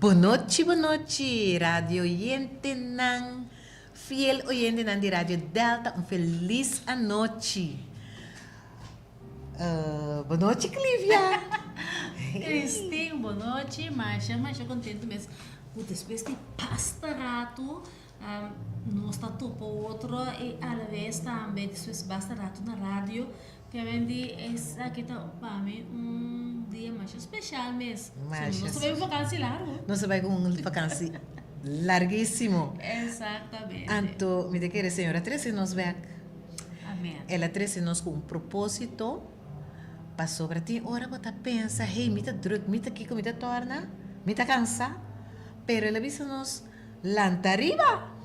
Bonochi bonochi radio oyentenan, fiel oyentenan di Radio Delta un felis anochi. Bonochi Clivia. Christine bonochi, masha masha contento mes cu despues di basta rato Nos ta topa otro y a la vez tambe despues basta rato na radio. Te awendi esaki ta pa mi un dia masha special mes. Masha. Nos ta bay un vakantie largo. Nos ta bay cu un vakantie larguisimo. Exactamente. Anto mi ta kere Señor a trece nos bek. Amen. El a trece nos cu un proposito pasobra tin ora bo ta pensa hey mi ta druk, mi ta kico, mi ta torna, mi ta cansa. Pero el a bisa nos. Lanta riba!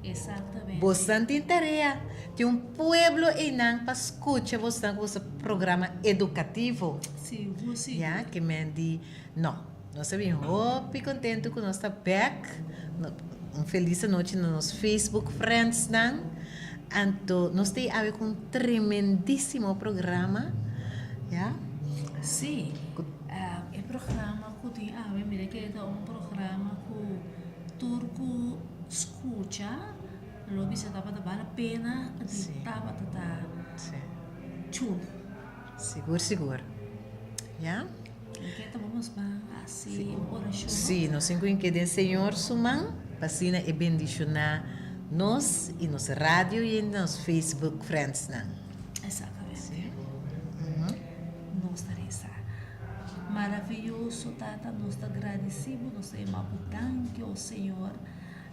Exactamente. Bosnan tin tarea. Tin un pueblo einan pa scucha bosnan cu boso programa educativo. Sigur, sigur. Ya, ke men di, no, nos a bin hopi contento cu nos ta bek. Un feliz anochi na nos Facebook friendsnan. Anto, nos ta awe cu un tremendisimo programa, ya. Si. E programa ku tin awe mira ke ta un programa ku tur ku skucha lo bisa tabata bal pena di tabata ta chulo. Sigur sigur ya. Ke ta bo nos ban hasi un orashon no? Si, nos tin ku hinke den Señor su man pa asina e bendishoná nos i nos radio i nos Facebook friendsnan. Exactamente. Nos ta resa. Maraviyoso Tata, nos ta gradeci bo, nos ta yama bo danki, o Señor.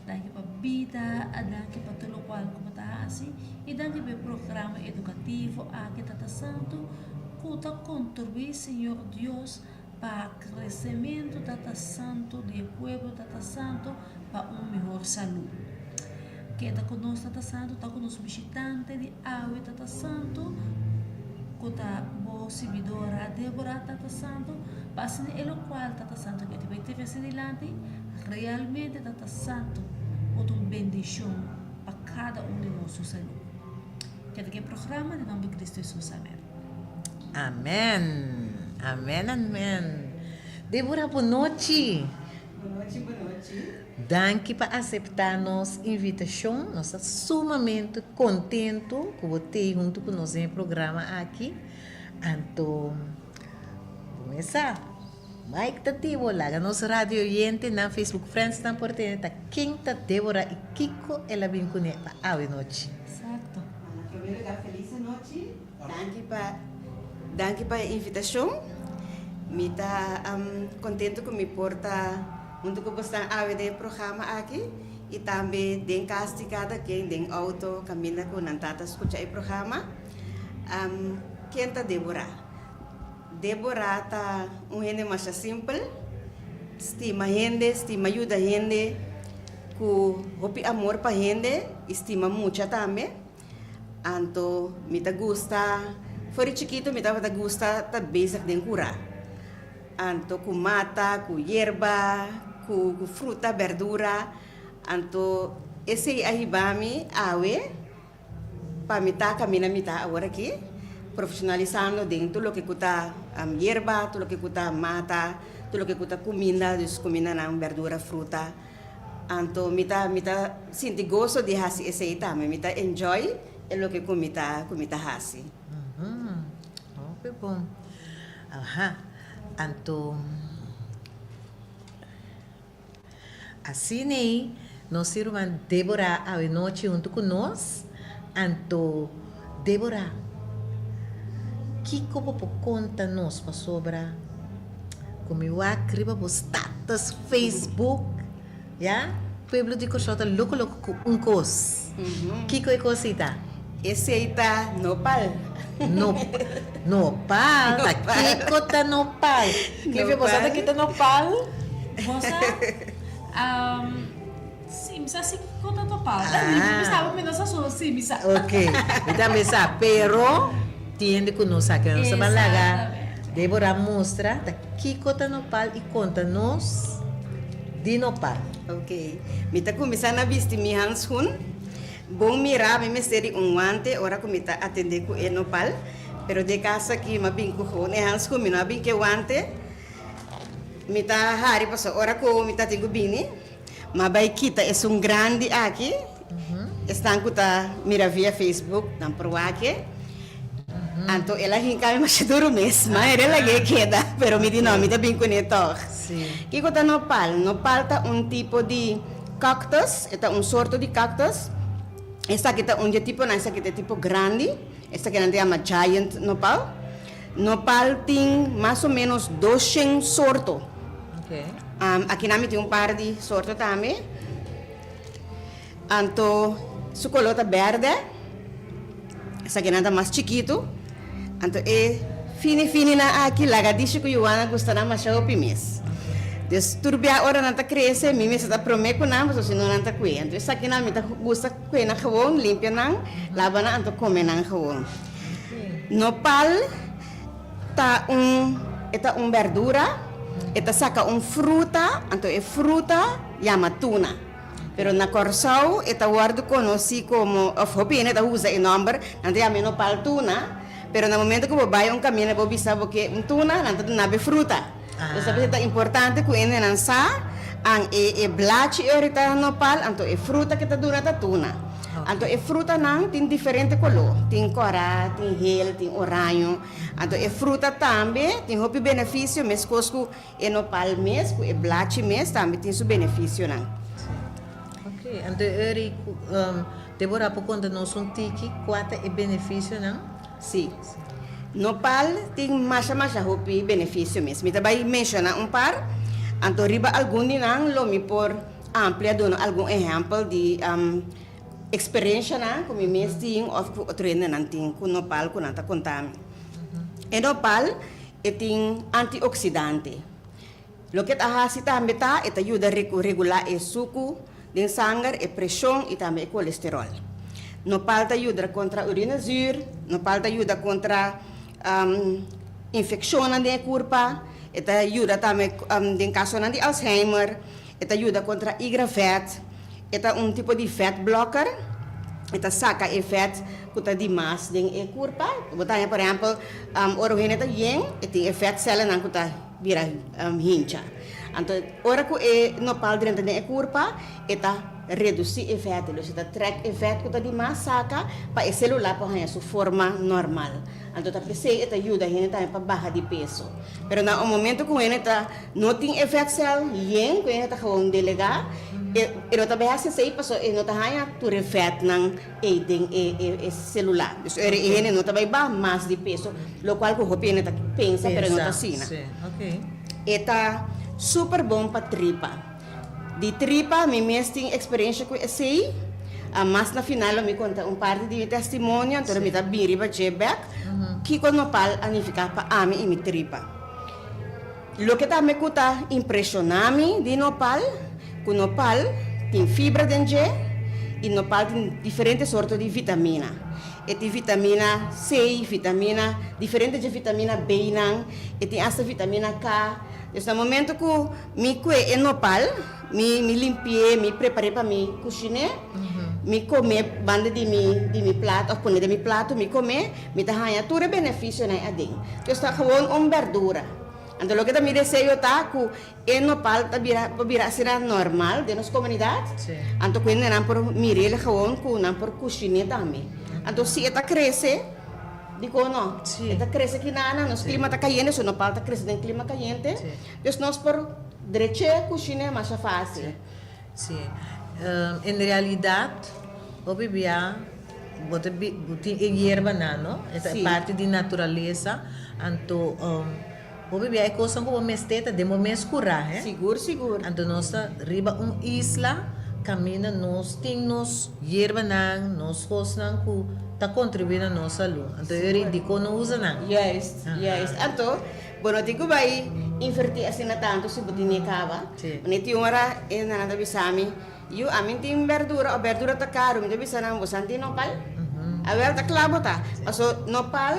Danki pa bida, danki pa tur locual cu bo ta haci y danki pa e programa educativo aki, Tata Santo, cu ta contribui, Señor Dios, pa crecemento, Tata Santo, di e pueblo, Tata Santo, pa un mihor salud. Keda cu nos, Tata Santo, ta cu nos bishitante di awe, Tata Santo, cu ta bo sirbidora Debora, Tata Santo, pa asina e locual, Tata Santo, cu e ta bay trece dilanti, realmente, Tata Santo, por ta un bendicion pa cada un di nos su salud. Keda cu e programa, den nomber di Cristo Jesus, amen. Amen! Amen, amen! Debora, bonochi! Bonochi, bonochi! Danki pa aseptá nos invitashon. Nos ta sumamente kontentu ku bo t'ei huntu ku nos den e programa aki. Anto, bo mes sa, Mike ta tibo, laga nos radio oyentenan, Facebook friendsnan por tende ta ken ta Deborah i kiko el a bin kuné pa awe nochi. Exacto. Ana, promé lugá felis anochi. Danki pa danki pa e invitashon. Mi ta kontentu ku mi por ta huntu ku bosnan awe den e programa aki i tambe den kas di kada ken den outo kaminda ku nan ta ta skucha e programa. Ken ta Deborah? Deborah ta un hende masha simpel, stima hende, stima yuda hende ku hopi amor pa hende i stima mucha tambe. Anto mi ta gusta, for di chikitu mi tabata gusta ta bezig den kura. Anto ku mata, ku yerba, ku fruta, berdura. Anto esei a hiba mi awe. Pa mi ta kaminda mi ta awor aki, profesionalisando den tur loke ku ta yerba, tur loke ku ta mata, tur loke ku ta kuminda, dus kumindanan, berdura, fruta. Anto mi ta mi ta sinti goso di hasi esei tambe, mi ta enjoy e loke ku mi ta ku mi ta hasi. Hopi bon. Aha, anto. Asin'ei nos tin ruman Débora awenochi huntu ku nos. Anto, Débora, kiko bo por konta nos pasobra ku mi wak riba bo status Facebook, ya, pueblo di Kòrsou ta loko loko ku un kos. Kiko e kos ei ta? Esei ta nopal. No, nopal? Ta kiko ta nopal? Clivia, bo sa ta kita nopal? Bo sa? Si, mi sa si kiko ta nopal. Mi sa, mi no sa so si mi sa. Ok, mi tambe sa, pero tin hende ku no sa, ke nos ta ban laga Deborah mustra ta kiko ta nopal i konta nos di nopal. Ok, mi ta kuminsá na bisti mi handschoen. Bon mirá, mi mester di un wante ora ku mi ta atendé ku e nopal, pero den kaso aki mi a bin ku gewoon e handschoen, mi no a bin ku e wante. Mi ta hari pasobra ora ku mi ta tin ku bini, mi a bai kita esun grandi aki, esnan ku ta mira via Facebook nan por wak e. Anto el a hinka mi masha duru mes, ma e relag'é keda, pero mi di no, mi ta bin kuné tòg. Kiko ta nopal? Nopal ta un tipo di cactus, e ta un sorto di cactus. Esaki ta un di e tiponan, esaki ta e tipo grandi, esaki nan ta yama giant nopal. Nopal tin mas o ménos doshen sorto. Akinan mi tin un par di sorto tambe. Anto su koló ta bèrdè, esakinan ta mas chikitu. Anto e fini fininan aki lagadishi ku Yuana gusta nan masha hopi mes. Dus tur bia ora nan ta krese mi mester ta promé ku nan pasobra si no nan ta kue. Anto esakinan mi ta gusta kue nan gewon, limpia nan, laba nan anto kome nan gewon. Nopal ta un e ta un bèrdura, e ta saka un fruta, anto e fruta yama tuna. Pero na Kòrsou e ta wòrdu konosí komo, òf hopi hende ta usa e nòmber, nan ta yama e nopal tuna, pero na momento ku bo bai un kaminda bo bisa bo ke un tuna, nan ta duna bo e fruta. Entonces ta bisa ta importante ku hendenan sa an e e blachi ori ta nopal, anto e fruta ke ta duna ta tuna. Anto e frutanan tin diferente koló, tin kòrá, tin hel, tin oraño. Anto e fruta tambe tin hopi benefisio meskos ku E nopal mes ku e blachi mes tambe tin su benefisionan. Ok, anto Uri, Deborah por konta nos un tiki kua ta e benefisionan? Sí. Nopal tin masha masha hopi benefisio mes. Mi ta bai menshoná un par, anto riba algun di nan lo mi por amplia duna algun ehèmpel di eksperenshanan ku mi mes tin òf ku otro hendenan tin ku nopal ku nan ta konta mi. E nopal E tin antioksidante. Loke ta hasi tambe ta e ta yuda regulá e suku den sanger, e preshon i tambe e kolesteròl. Nopal ta yuda kontra urinezuur, nopal ta yuda kontra infekshonnan den e kurpa, e ta yuda tambe den kasonan di Alzheimer, E ta yuda kontra igra vèt. E ta un tipo di vèt blòker. E ta saka e vèt ku ta di mas den e kurpa. Bo ta haña por ehèmpel ora un hende ta yen e tin e vètsèlnan ku ta bira hincha. Anto ora ku e nopal drenta den e kurpa e ta redusí e vèt. Dus e ta trèk e vèt ku ta di mas saka pa e selula por haña su forma normal. Anto ta p'esei e ta yuda hende tambe pa baha di peso. Pero na un momento ku hende ta no tin e vètsèl yen, ku hende ta gewoon delegá, E no ta bai hasi esei paso e no ta haña tur e vètnan ei den e selula. Dus e hende no ta bai baha mas di peso, lokual ku hopi hende ta pensa pero no ta asina. E ta super bon pa tripa. Di tripa mi mes tin eksperensha ku esei. Mas na final lo mi konta un parti di mi testimonio, anto mi ta bin riba dje bèk kiko nopal a nifiká pa ami i mi tripa. Loke tambe ku ta impreshoná mi di nopal, ku nopal tin fibra den dje i nopal tin diferente sorto di vitamina. E tin vitamina C, vitamina, diferente dje vitamina B-nan, e tin asta vitamina K. Dus na momento ku mi kue e nopal, mi mi limpi'é, mi prepar'é pa mi kushiné, mi kom'é banda di mi di mi plato òf pone den mi plato mi kom'é, Mi ta haña tur e benefisionan aden. Dus ta gewoon un berdura. Anto loke ta mi deseo ta ku e nopal ta bira por bira asina normal den nos komunidat. Anto ku hendenan por mir'el gewoon ku nan por kushin'é tambe. Anto si e ta krese, dikon no? E ta krese kinana, nos klima ta kayente, so nopal ta krese den klima kayente. Dus nos por drech'é kushin'é masha fásil. Sí. En realidad, hopi bia bo ta bi bo tin e yerbanan, no? E ta parti di naturalesa. Anto, hopi bia e kosnan ku bo mester ta den bo mes kurá, he? Sigur, sigur. Anto nos ta riba un isla kaminda nos tin nos yerbanan, nos kosnan ku ta kontribuí na nos salú. Anto e ora dikon no usa nan? Juist, juist. Anto, Bo no tin ku bai invertí asina tantu si bo tin e kaba. Manera tin ora e nan ta bisa mi, Yu, ami tin berdura o berdura ta karu. Mi ta bisa nan, Bosan tin nopal? Awel ta kla bo ta. Paso nopal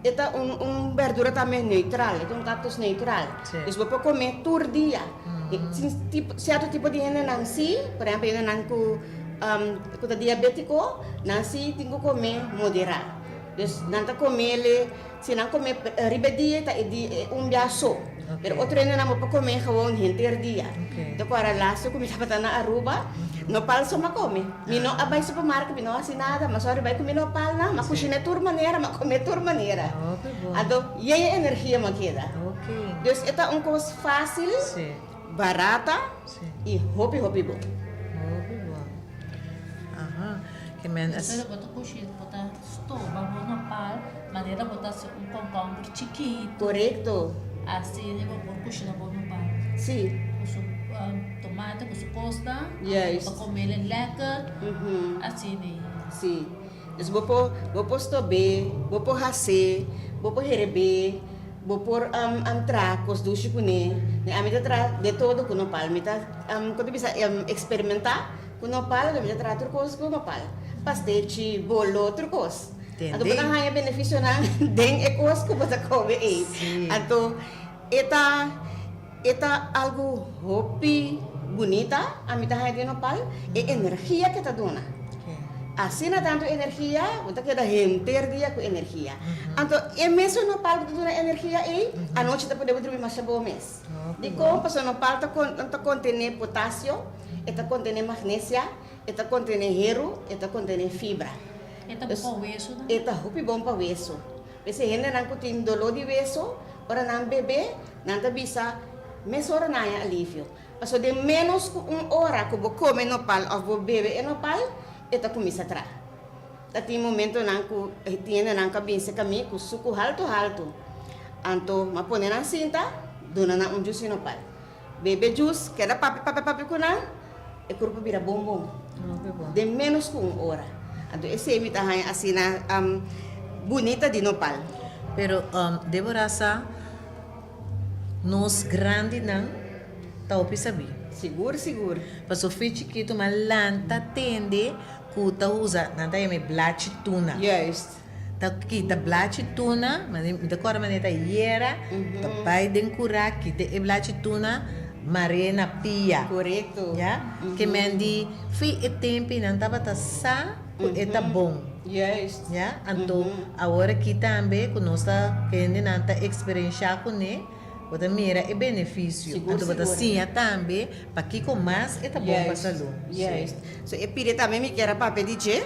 e ta un un berdura tambe neutral, e ta un kaktus neutral. Dus bo por kome tur dia. Tin tipo sierto tipo di hendenan si, por ehempel hendenan ku ku ta diabetiko, nan si tin ku kome moderá. Dus nan ta komele. Si nan come riba e dia ta e dia un bia so. Pero otro hendenan bo por come gewoon henter dia. Ta cora laatste cu mi tabata na Aruba, nopal so m'a come. Mi no a bay supermarket, mi no a haci nada, ma sorry bay cu mi nopalnan, m'a cushina tur manera, m'a come tur manera. Anto yen e energia m'a keda. Dus e ta un cos facil, barata y hopi hopi bon. Hopi bon. Aha. Ke men Pero bo ta cushina, bo ta stoba bo nopal. Manera bo ta hasi un komkomber chikitu. Korekto. Asina bo por kushina bo nopal. Si. Ku su tomate, ku su kosnan. Juist. Pa komele lekker. Asina. Si. Dus bo por, bo por stob'é, bo por has'é, bo por hereb'é, bo por traha kos dushi kuné. Ami ta traha de todo ku nopal. Mi ta, kon ta bisa, eksperimentá ku nopal, mi ta traha tur kos ku nopal. Pastechi, bolo, tur kos. Anto bo ta haña benefisionan den e kos ku bo ta kome ei. Anto e ta e ta algu hopi bunita, ami ta haña den nopal, e energia ke ta duna. Asina tantu energia, bo ta keda henter dia ku energia. Anto e mesun nopal ku ta duna energia ei, anochi ta pone bo drumi masha bon mes. Dikon? Pasobra nopal ta ta kontené potasio, e ta kontené magnesia, E ta kontené heru, e ta kontené fibra. E ta bon pa wesu tambe? E ta hopi bon pa wesu. P'esei hendenan ku tin doló di wesu, ora nan bebe, nan ta bisa mesora nan haña alivio. Pasobra den ménos ku un ora ku bo kome nopal òf bo bebe e nopal, e ta kuminsá traha. Ta tin momentonan ku tin hendenan ku a binse kami ku suku haltu haltu. Anto m'a pone nan sinta, duna nan un djus di nopal. Bebe jus, keda papia papia papia ku nan, e kurpo bira bon bon. Den ménos ku un ora. Anto esei mi ta haña asina bunita di nopal. Pero Deborah sa nos grandinan ta hopi sabí. Sigur sigur. Paso fi chikitu m'a lanta tende ku ta usa nan ta yama e blachi tuna. Juist. Ta kita blachi tuna, mi ta kòrda manera ta yera, ta bai den kurá kita e blachi tuna mar'é na pia. Korekto. Ya, ke men di fi e tempi nan tabata sa ku e ta bon. Juist. Ya, anto awor aki tambe ku nos ta hendenan ta eksperenshá kuné. Bo ta mira e benefisio. Sigur, Anto bo ta sigur. siña tambe pakiko mas e ta bon pa Juist, salú. Sí. juist. So e pide tambe mi kier a papia di dje.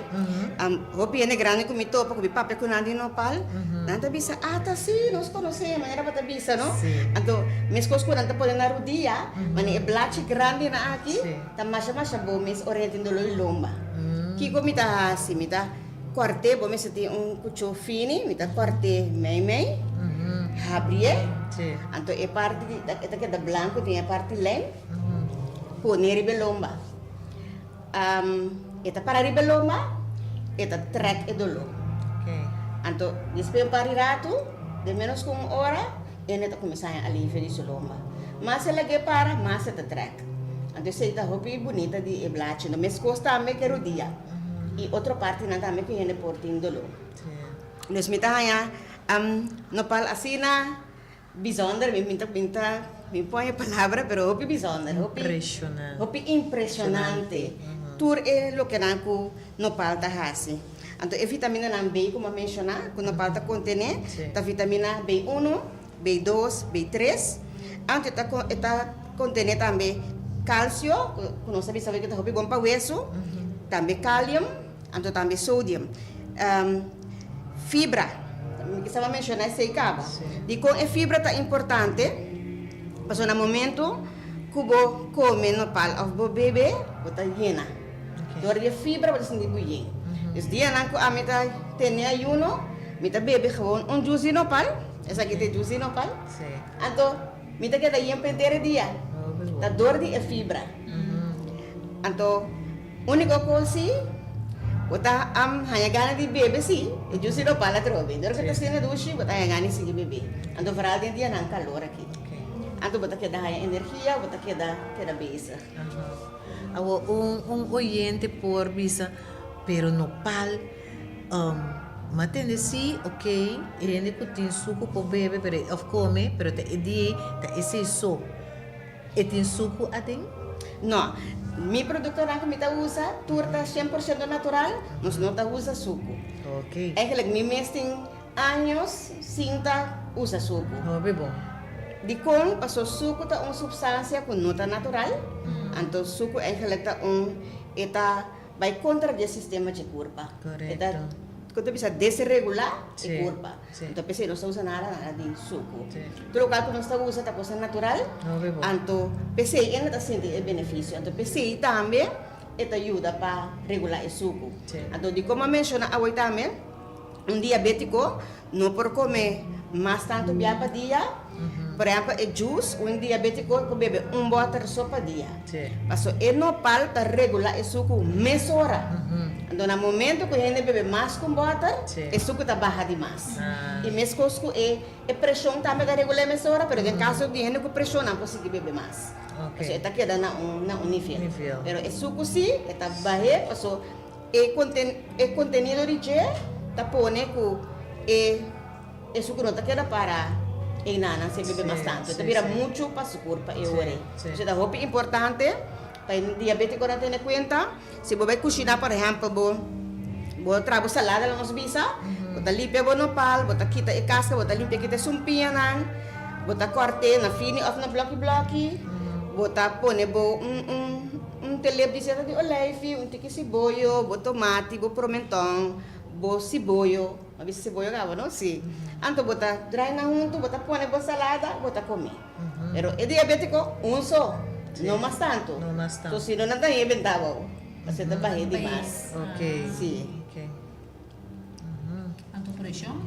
Hopi hende grandi ku mi topa ku mi papia ku nan di nopal, nan ta bisa, Ah, ta si, nos konosé, manera bo ta bisa, no? Sí. Anto meskos ku nan ta pone na rudia, mane e blachi grandinan aki Sí. ta masha masha bon mes ora hende tin doló di lomba. Kiko mi ta hasi? Mi ta Kòrt'é, bo mester tin un kuchó fini, mi ta kòrt'é mei mei, habrié, anto e parti di e ta keda blanku tin e parti lèn, pone riba e lomba. E ta para riba e lomba, e ta trèk e doló. Anto despues un par di ratu, den ménos ku un ora, e ta kuminsá haña alivio di su lomba. Mas e lag'é para, mas e ta trèk. Anto esei ta hopi bunita di e blachi. Meskos tambe ku e rudia. I otro partinan tambe ku hende por tin doló. Dus mi ta haña nopal asina bijzonder, mi ta mi ta mi pon e palabra pero hopi bijzonder, hopi hopi impresionante tur e lokenan ku nopal ta hasi. Anto e vitaminanan B ku mi a menshoná ku nopal ta kontené ta vitamina B uno, B dos, B tres. Anto e ta e ta kontené tambe kalsio, ku nos a bisa ku ta hopi bon pa wesu, tambe kalium, anto tambe sodium. Fibra, mi kisaba menshoná esei kaba. Dikon e fibra ta importante? Pasobra na momento ku bo kome nopal òf bo bebe, bo ta yena. Dor di e fibra bo ta sinti bo yen. Dus dianan ku ami ta tene ayuno, mi ta bebe gewoon un juice di nopal, esaki ta e juice di nopal, anto mi ta keda yen pa henter e dia. Ta dor di e fibra. Anto uniko kos si, bo ta haña gana di bebe si, e juice di nopal atrobe. Dor ku ta asina dushi, bo ta haña gana di sigui bebe. Anto vooral den dianan kalor aki. Anto bo ta keda haña energia, bo ta keda keda bezig. Awor un un oyente por bisa, pero nopal m'a tende si, ok, e hende ku tin suku por bebe pero of kome, pero ta e di ei ta esei so. E tin suku aden? No, mi produktonan ku mi ta usa tur ta 100% natural, nos no ta usa suku. Ok. Eigenlijk mi mes tin años sin ta usa suku. Hopi bon. Dikon? Paso suku ta un supstansia ku no ta natural, anto suku eigenlijk ta un e ta bai kontra di e sistema dje kurpa. E ta Korekto. ku ta bisa desregulá e Sí, kurpa. sí. Anto p'esei nos ta usa nada nada di suku. Sí. Tur lokual ku nos ta usa ta kosa natural, Hopi bon. anto p'esei e no ta sinti e benefisio. Anto p'esei tambe e ta yuda pa regulá e suku. Sí. Anto dikon mi a menshoná awor tambe? Un diabétiko no por kome mas tantu bia pa dia. Por ehèmpel, e juice, un diabétiko por bebe un bòter so pa dia. Paso e nopal ta regulá e suku mesora. Anto na momento ku hende bebe mas ku un bòter, e suku ta baha di mas. I meskos ku e e preshon tambe ta regulá mesora, pero den kaso di hende ku preshon nan por sigui bebe mas. Paso e ta keda na un na un nivel. Pero e suku si e ta bah'é paso. E e kontenido di dje ta pone ku e e suku no ta keda para einan nan sin bebe mas tantu. E ta bira muchu pa su kurpa e ora ei. Entonces ta hopi importante pa e diabetikonan tene kuenta, si bo bai kushiná por ehèmpel bo bo traha bo salada lo nos bisa, bo ta limpia bo nopal, bo ta kita e kaska, bo ta limpia kita e sumpiñanan, bo ta kòrt'é na fini òf na blòki blòki, bo ta pone bo un un. Un telep di seta di oleifi, un tiki siboyo, bo tomati, bo promenton, bo siboyo, a bisa siboyo caba no? Si. Anto bo ta draai nan hunto, bo ta pone bo salada, bo ta come. Pero e diabetico, un so, no mas tanto. No mas tanto. So si no nan ta hebe benta bo, pasobra ta bahe di mas. Ok. Si. Ok. Anto preshon?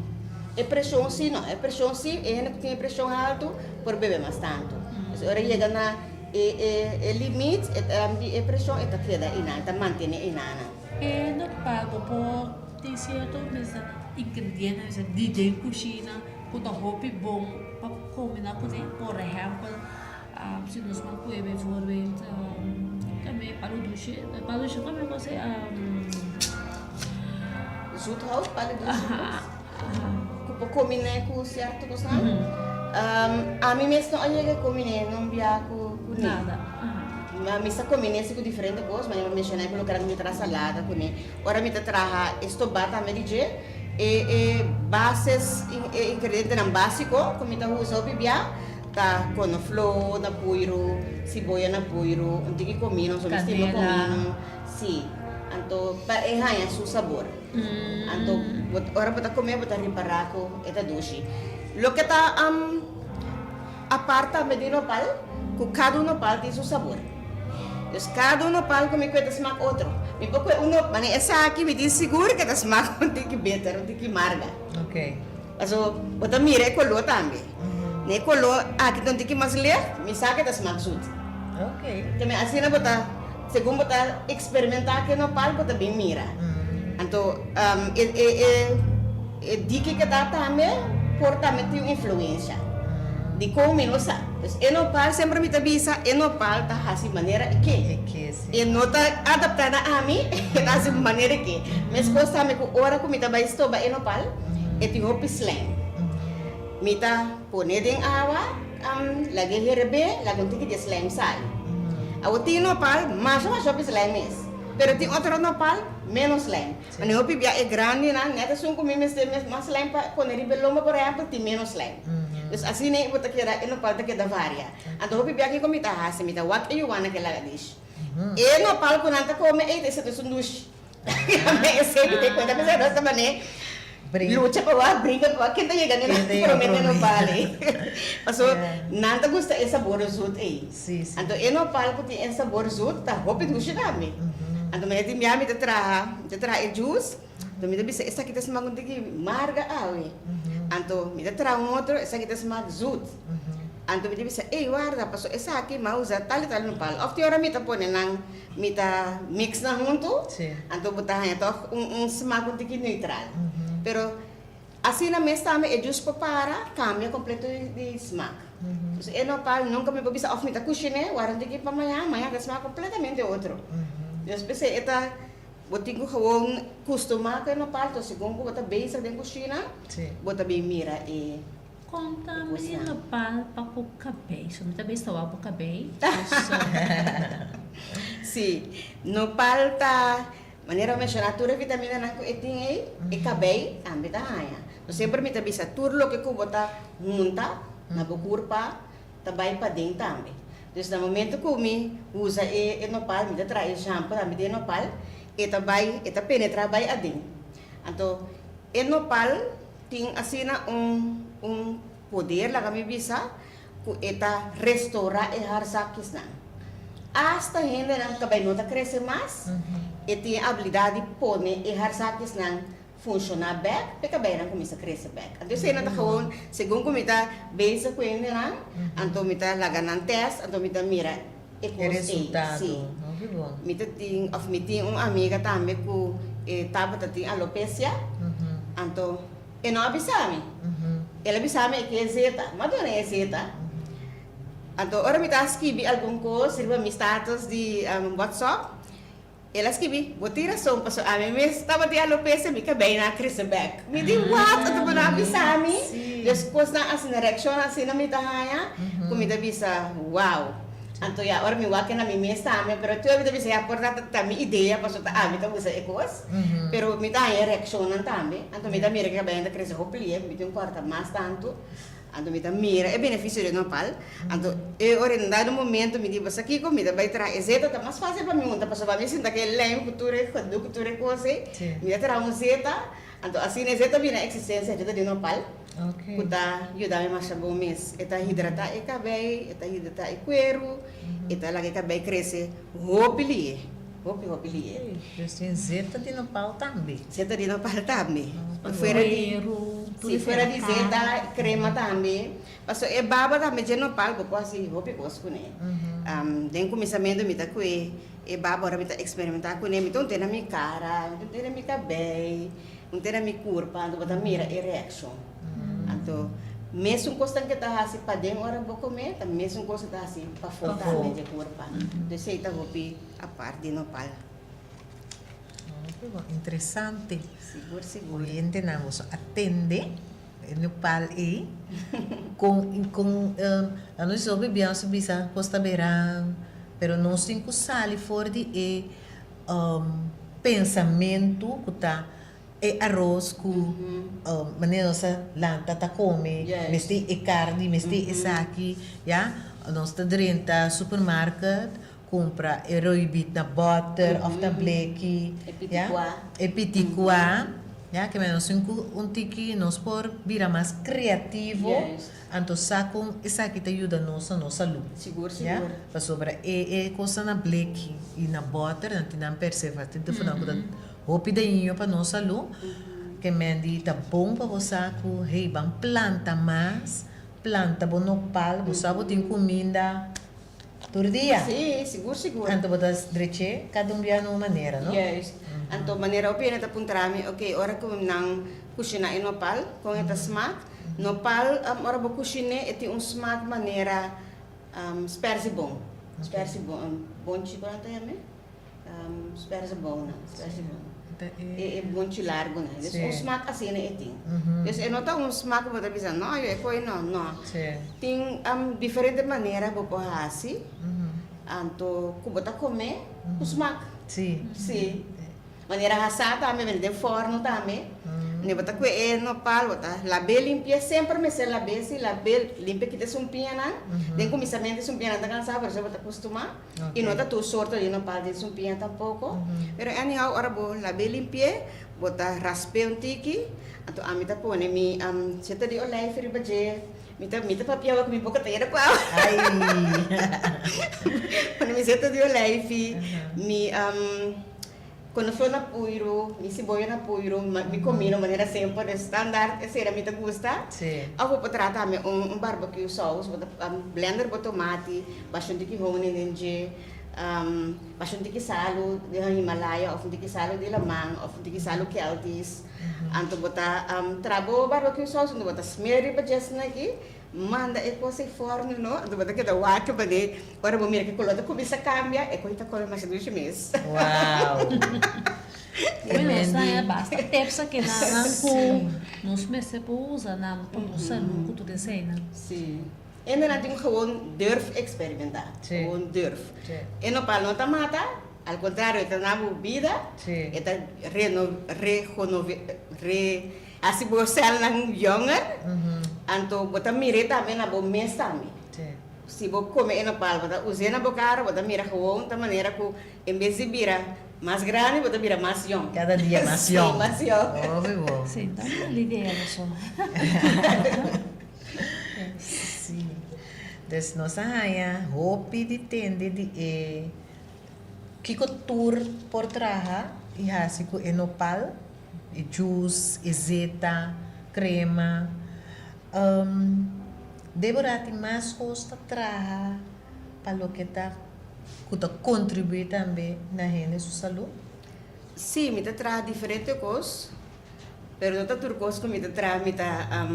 E preshon si no, e preshon si, e hende ku tin e preshon haltu por bebe mas tantu. Pues ora yega na e e e limit e di e preshon e ta keda einan, e ta mantene einanan. E no pago por tin sierto mester ingrediente mester di den kushina ku ta hopi bon pa kombiná kuné. Por ehèmpel si nos por pue bijvoorbeeld tambe palu dushi, palu dushi tambe kos e. Zoethout, palu dushi ku por kombiná ku sierto kosnan. Ami mes no a yega kombiné no bia ku kuné. Nada. Mi sa kombiné si ku diferente kos, ma mi a menshoná ku loke mi ta traha salada kuné. Ora mi ta traha estobá tambe di dje, e e bases, e ingredientenan básiko ku mi ta usa hopi bia. Ta konofló na puiru, siboya na puiru, un tiki komino, so mi stima komino. Si, anto pa e haña su sabor. Anto bo ora bo ta kome bo ta ripará ku e ta dushi. Loke ta apart tambe di nopal, ku kada un nopal tin su sabor. Dus kada un nopal ku mi kue ta smak otro. Mi por kue un nopal, manera esaki mi tin sigur ku e ta smak un tiki bitter, un tiki marga. Paso bo ta mira e koló tambe. Na e koló aki ta un tiki mas licht, mi sa ku e ta smak zut. Te asina bo ta, segun bo ta eksperimentá ku e nopal bo ta bin mira. Anto e e diki ku ta tambe por tambe tin un influensha. Dikon mi no sa. Dus e nopal semper mi ta bisa e nopal ta hasi manera e ke. E no ta adaptá na ami, e ta hasi manera e ke. Meskos tambe ku ora ku mi ta bai stoba e nopal, e tin hopi slijm. Mi ta pone den awa, lag'é herebé, laga un tiki di e slijm sali. Awor tin nopal masha masha hopi slijm mes, pero tin otro nopal ménos slijm. Manera hopi bia e grandinan, nèt esun ku mi mester mas slijm pa pone riba e lomba por ehèmpel, tin ménos slijm. Dus asina ei bo ta keda, e nopal ta keda varia. Anto hopi bia kiko mi ta hasi, mi ta wak e yuwana ke laga dish. E nopal ku nan ta kome ei ta esei ta esun dushi. Esei mi ta kuenta p'esei nos ta man'é lucha pa wak, brinka pa wak, ken ta yega den nan promé den nopal ei. Paso nan ta gusta e sabor zoet ei. Anto e nopal ku tin e sabor zoet ta hopi dushi tambe. Anto manera tin bia mi ta traha, mi ta traha e juice, anto mi ta bisa esaki ta smak un tiki marga awe. Anto mi ta traha un otro, esaki ta smak zoet. Anto mi ta bisa, ey warda, paso esaki mi a usa tal i tal nopal. Of tin ora mi ta pone nan, mi ta mix nan huntu, anto bo ta haña tòg un un smak un tiki neutral. Pero asina mes tambe e jus por para kambia kompleto di smak. Dus e nopal nunka mi por bisa of mi ta kushiné, warda un tiki pa mañan, mañan ta smak kompletamente otro. Dus p'esei e ta, bo tin ku gewoon kustumá ku e nopal, to segun ku bo ta bezig den kushina, bo ta bin mira e. Konta mi di nopal pa ku kabei. So mi ta bes ta wak bo kabei. Si, nopal ta, manera bo menshoná tur e vitaminanan ku e tin ei, e kabei tambe ta haña. So semper mi ta bisa tur loke ku bo ta hunta na bo kurpa ta bai paden tambe. Dus na momento ku mi usa e nopal, mi ta traha e shampoo tambe di e nopal, e ta bai, e ta penetrá bai aden. Anto e nopal Tin asina un un poder, laga mi bisa, ku e ta restourá e harzakisnan. Asta hendenan ku tabay no ta krese mas, e tin e abilidat di pone e harzakisnan funshoná bèk, pa e kabaynan kuminsá krese bèk. Anto eseinan ta gewoon, segun ku mi ta bezig ku hendenan, anto mi ta laga nan tèst, anto mi ta mira e E kos ei. resultado. Sí. Hopi bon. Mi ta tin, òf mi tin un amiga tambe ku e tabata tin alopecia, anto e no a bisa mi. El a bisa mi e ke zeta. Mi a duna e zeta. Anto ora mi ta skibi algun kos riba mi status di WhatsApp, El a skibi, Bo tin rason, pasobra ami mes tabatin alopecia, mi kabei nan a krese bek. Mi di, Wat? Anto bo no a bisa mi? Dus kosnan asina, reakshonnan asina mi ta haña ku mi ta bisa, Wow! Anto ya, ora mi wak na mi mes tambe, pero tur mi ta bisa, ya por ta ta mi idea, pasobra ta ami ta usa e kos. Pero mi ta haña reakshonnan tambe. Anto mi ta mira ku e kabei nan ta krese hopi lihe, mi tin kòrta mas tantu. Anto mi ta mira e benefisio di nopal. Anto e ora en dado momento mi di, bo sa kiko, mi ta bai traha e zeta, ta mas fácil pa mi hunta pasobra mi sinta ku e lijm ku tur e gedoe ku tur e kos ei. Mi ta traha un zeta, anto asina e zeta bira eksistensia, zeta di nopal, ku ta yuda mi masha bon mes. E ta hidratá e kabei, e ta hidratá e kueru, e ta laga e kabei krese hopi lihe, hopi hopi lihe. Dus tin zeta di nopal tambe. Zeta di nopal tambe. Fuera di. Si fuera di zeta, crema tambe. Paso e baba tambe dje nopal bo por hasi hopi cos cune. Den cuminsamentu mi ta cue e baba ora mi ta experimenta cune mi ta unte na mi cara, mi ta unte na mi cabey, unte na mi curpa, anto bo ta mira e reaccion. Anto mesun cosnan ke ta hasi paden ora bo come ta mesun cos ke ta hasi pafo tambe dje curpa. Entonces esey ta hopi apart di nopal. Hopi bon, interesante. Sigur, sigur. Oyentenan boso a tende e nopal ei con con a nos hopi bia nos ta bisa cos ta beran pero nos tin cu sali for di e pensamentu cu ta. E aros ku manera nos a lanta ta kome, mester e karni, mester esaki, ya. Nos ta drenta supermarket kumpra e roibit na bòter òf na bleki, ya. E pitikua, ya. Ke nos tin ku un tiki nos por bira mas kreativo, anto sa kon esaki ta yuda nos na nos salú, ya. Pasobra e e kosnan na bleki i na bòter nan tin nan perservativo nan ku ta Hopi daño pa nos salú. Ke men di ta bon pa bo sa ku hey ban planta mas, planta bo nopal, bo sa bo tin kuminda tur dia. Sí, sigur sigur. Anto bo ta dreché kada un bia na un manera, no? Juist. Anto manera hopi hende ta puntra mi, ok, ora ku nan kushiná e nopal, kon e ta smak? Nopal, ora bo kushin'é e tin un smak manera sperzi bon. Sperzi bon, bonchi ku nan ta yam'é? Sperzibonen, sperzibonen. E e bonchi largunan. Dus un smak asina e tin. Dus e no ta un smak ku bo ta bisa, no, yo e koi no, no. Tin diferente manera bo por hasi, anto ku bo ta kome ku smak. Si. Manera hasá tambe, mende den fòrnu tambe. Ne bo ta kue e nopal, bo ta lab'é limpi'é, semper mester lab'é, si lab'é limpia kita e sumpiñanan. Den kuminsamentu e sumpiñanan ta kansá, pero bo ta kustumá. I no ta tur sorto di nopal den sumpiña tampoko. Pero anyhow ora bo lab'é limpi'é, bo ta rasp'é un tiki, anto ami ta pone mi seta di olijf riba dje, mi ta mi ta papia ku mi boka ta yera ku awa. Pone mi seta di olijf, mi Konofló na puiru, mi siboyo na puiru, mi komino manera semper, de standaard esei mi ta gusta. Of bo por traha tambe un barbecue saus, bo ta blender bo tomati, basha un tiki honing den dje, basha un tiki salu di Himalaya of un tiki salu di laman of un tiki salu Keltis. Anto bo ta traha bo barbecue saus, anto bo ta smeer riba dje asina aki. Manda e kos ei fòrnu no, anto bo ta keda wak pané ora bo mira ku e koló ta kuminsá kambia, e kos ta kome masha dushi mes. Wow! Bueno, nos ta haña basta tips aki nan ku nos mester por usa nan pa nos salú ku tur eseinan. Sí. Hende nan tin ku gewoon durf eksperimentá. Gewoon durf. E nopal no ta mata, al kontrario e ta na bo bida, e ta reno, rejonove, re. Hasi bo sèlnan yònger, anto bo ta mir'é tambe na bo mes tambe. Si bo kome e nopal, bo ta us'é na bo kara, bo ta mira gewoon ta manera ku en bes di bira mas grandi, bo ta bira mas yòn. Kada dia mas yòn. Sí, mas yòn. Hopi bon. Sí, ta un mal idea eso. Sí. Dus nos a haña hopi di tende di e kiko tur por traha i hasi ku e nopal. E juice, e zeta, crema. Deborah tin mas cos ta traha pa loke ta cu ta contribui tambe na hende su salud? Sí, mi ta traha diferente cos, pero no ta tur cos cu mi ta traha mi ta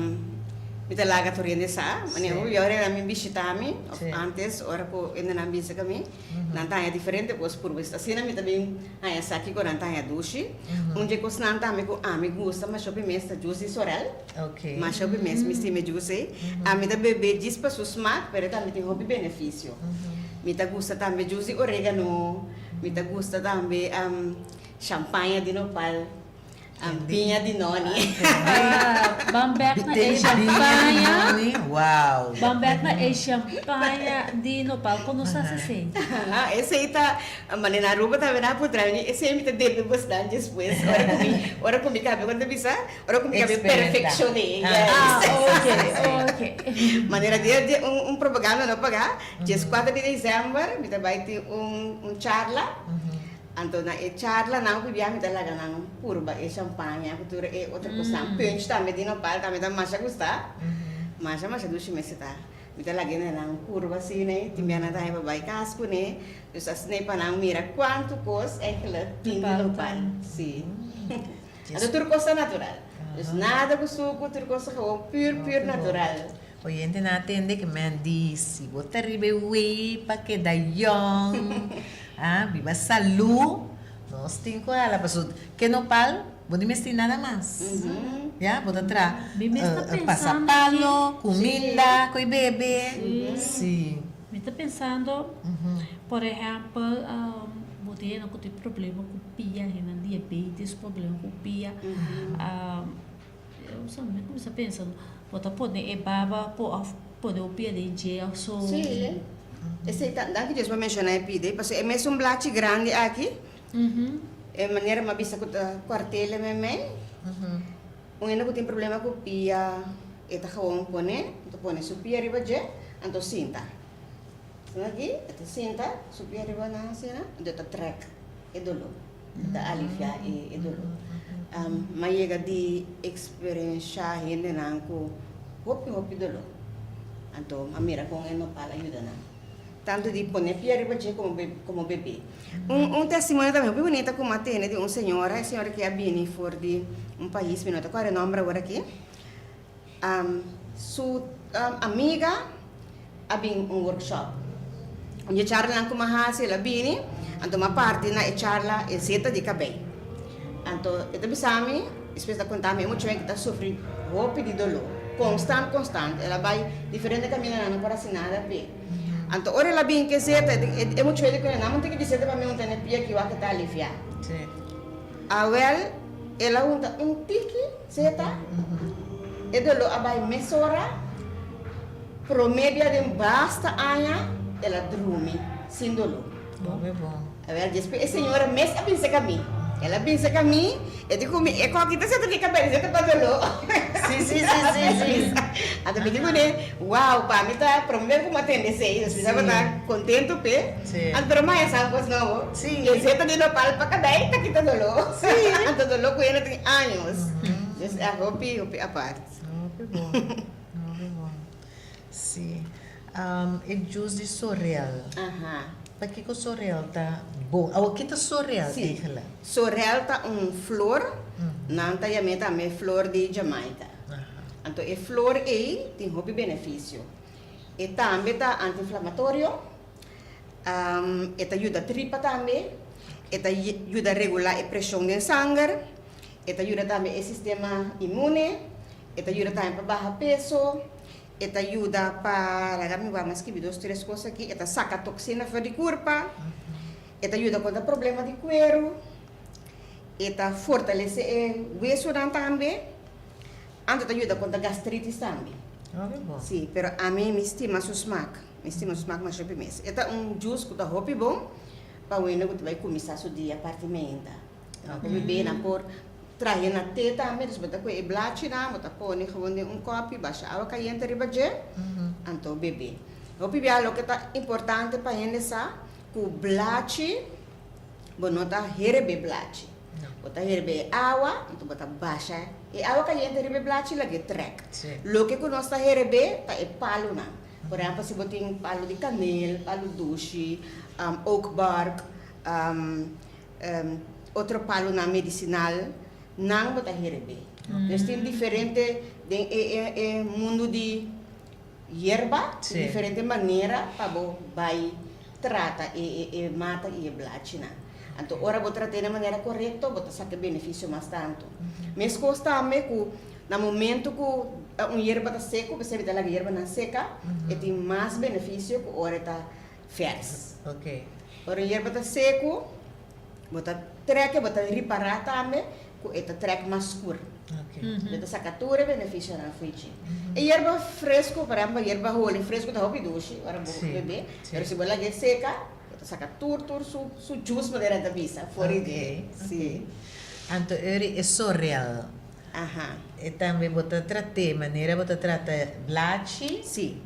mi ta laga tur hende sa. Manera hopi ora nan bin bishita mi of antes ora cu hendenan bisa cu mi, nan ta haña diferente cos purba. Asina mi ta bin Haña sa kiko nan ta haña dushi. Un dje kosnan tambe ku ami gusta masha hopi mes ta jus di sorel. Masha hopi mes mi stima e jus ei. Ami ta bebe djis pa su smak pero e tambe tin hopi benefisio. Mi ta gusta tambe jus di oregano, mi ta gusta tambe shampaña di nopal. Biña di noni. Ban bek na e champaña. Ban bek na e champaña di nopal. Kon nos hasi esei? Esei ta, mane na Aruba tambe nan a puntra mi, esei mi ta debe bosnan despues. Ora ku mi, ora ku mi kabe, kon ta bisa? Ora ku mi kabe perfekshoné. Ah, ok, ok. Manera dia di un propaganda no paga, dieskuater di desèmber mi ta bai tin un charla. Anto na e charlanan ku bia mi ta laga nan purba e champaña ku tur e otro kosnan. Punch tambe di nopal tambe ta masha gusta. Masha masha dushi mester ta. Mi ta laga e nan purba asina ei. Tin bia nan ta haña pa bai kas kuné. Dus asina ei pa nan mira kuantu kos eigenlijk tin di nopal. Si. Anto tur kos ta natural. Dus nada ku suku, tur kos ta gewoon pur pur natural. Oyentenan a tende ke men di si bo ta riba e wei pa keda yong, ah, biba salú, nos tin ku hala paso ke nopal bo no mester nada mas. Ya, bo ta tra Mi mes ta pasa pensando palo, aki. kuminda, koe bebe. Sí. Sí. Mi ta pensando, por ehèmpel, bo. tin hende ku tin problema ku pia, hende diabetes, problema ku pia. Mi kuminsá pensa, bo ta pone e baba po òf pone un pia den dje òf so? Sí, esei ta, danki Dios bo a menshoná e pida ei, pasobra e mesun blachi grandi aki, e manera mi a bisa ku ta kuartel e meimei, un hende ku tin problema ku pia e ta gewoon pone, ta pone su pia riba dje, anto sinta. Asina aki, e ta sinta su pia riba nan asina, anto e ta trèk e doló. Ta aliviá e doló. M'a yega di eksperenshá hendenan ku hopi hopi doló. Anto m'a mira kon e nopal a yuda nan. Tantu di pone pia riba dje komo bebé. Un testimonio tambe hopi bunita ku m'a tene di un señora, e señora ke a bini for di un pais, mi no ta kòrda e nòmber awor aki. Su amiga a bin un workshop. Un di e charlanan ku mi a hasi el a bini, anto mi a parti na e charla e zeta di kabei. Anto e ta bisa mi, despues e ta konta mi e muchanan ku ta sufri hopi di doló, konstant konstant. El a bai diferente kamindanan no por hasi nada p'e. Anto ora el a bin ku e zeta, e muchanan di kuné, nan a tin ki di zeta pa mi unta na e pia ki wak ta aliviá. Awel, el a hunta un tiki zeta, e doló a bai mesora, promé bia den basta aña el a drumi sin doló. Awel, despues e señora mes a bin serka mi. El a bin serka mi, e di ku mi, e koki ta zeta di kabei, zeta pa doló. Sí, sí, sí, sí, sí. Anto mi di kuné, Wow, pa mi ta promé bia ku mi a tende esei, mi tabata kontentu p'e. Sí. Anto pero maya sa un kos nobo. Sí. E zeta di nopal pa kabei ta kita doló. Sí. Anto doló ku hende tin años. Dus a hopi, hopi apart. Hopi bon, hopi bon. Sí. E juice di sorel. Aha. Pakiko sorel ta bon? Awor ki ta sorel Sí. eigenlijk? Sorel ta un flor, nan ta yam'é tambe flor di Jamaica. Aha. Anto e flor ei tin hopi benefisio. E tambe ta anti-inflamatorio, E ta yuda tripa tambe, e ta yuda regulá e preshon den sanger, e ta yuda tambe e sistema inmune, e ta yuda tambe pa baha peso, e ta yuda pa, laga mi wak mi a skibi dos tres kos aki, e ta saka toksina for di kurpa, e ta yuda kontra problema di kueru, e ta fortalese e wesonan tambe. Anto ta yuda kontra gastritis tambe. Sí, pero ami mi stima su smak. Mi stima su smak masha hopi mes. E ta un juice ku ta hopi bon pa wende ku ta bai kuminsá su dia parti meinta. Nan por bebé, nan por trahe na te tambe. Dus bo ta kohe e blachinan, bo ta pone gewoon den un kòpi, basha awa kayente riba dje, anto bebé. Hopi bia loke ta importante pa hende sa ku blachi bo no ta herebé blachi. Bo ta herbe e awa, anto bo ta basha e awa kayente riba e blachi laga e trèk. Loke ku nos ta herebé ta e palunan. Por ehèmpel si bo tin palu di kanel, palu dushi, oak bark, otro palunan medisinal, nan bo ta herebé. Dus tin diferente den e mundu di yerba, tin diferente manera pa bo bai trata e mata i e blachinan. Anto ora bo trat'é na manera korekto, bo ta saka e benefisio mas tantu. Meskos tambe ku na momento ku un yerba ta seku, p'esei mi ta laga yerbanan seka, e tin mas benefisio ku ora e ta fers. Ora un yerba ta seku, bo ta trèk e, bo ta ripará tambe ku e ta trèk mas skur. Bo ta saka tur e benefisionan fo'i dje. E yerba fresku, por ehèmpel yerba holi fresku ta hopi dushi ora bo bebé, pero si bo lag'é seka, bo ta saka tur tur su su jus manera nan ta bisa for di dje. Sí. Anto eri e sorel. Aha. E tambe bo ta trat'é manera bo ta trata blachi? Sí.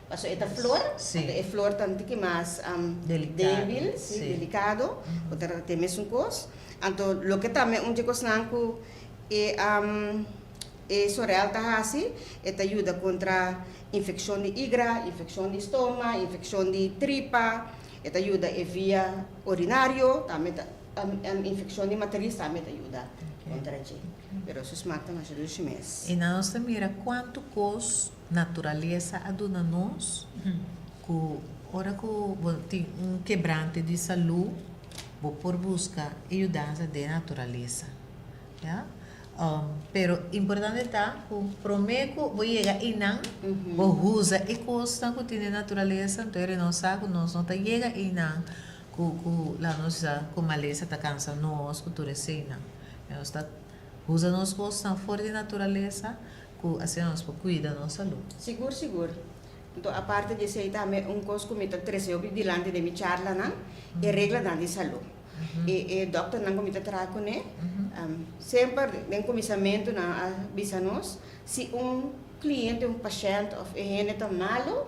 Pasobra e ta flor, anto e flor ta un tiki mas débil, sí, delikado, bo ta trata e mesun kos. Anto loke tambe un dje kosnan ku e e sorel ta hasi, e ta yuda kontra infekshon di igra, infekshon di stoma, infekshon di tripa, e ta yuda e via orinario, tambe ta infekshon di matris tambe ta yuda kontra dje. Pero su smak ta masha dushi mes. I nan nos ta mira kuantu kos naturalesa a duna nos ku ora ku bo tin un kebrante di salú bo por buska e yudansa den naturalesa ya pero importante ta ku prome ku bo yega einan bo usa e kosnan ku tin den naturalesa anto nos sa ku nos no ta yega einan. Ku ku laga nos bisa ku malesa ta kansa nos ku tur eseinan. I nos ta usa nos kosnan for di naturalesa ku asina nos por kuida nos salú. Sigur sigur. Anto aparte di esei tambe un kos ku mi ta trese hopi dilanti den mi charlanan e reglanan di salú. E e dòkternan ku mi ta traha kuné semper den kuminsamentu nan a bisa nos si un kliente, un pashènt òf e hende ta malu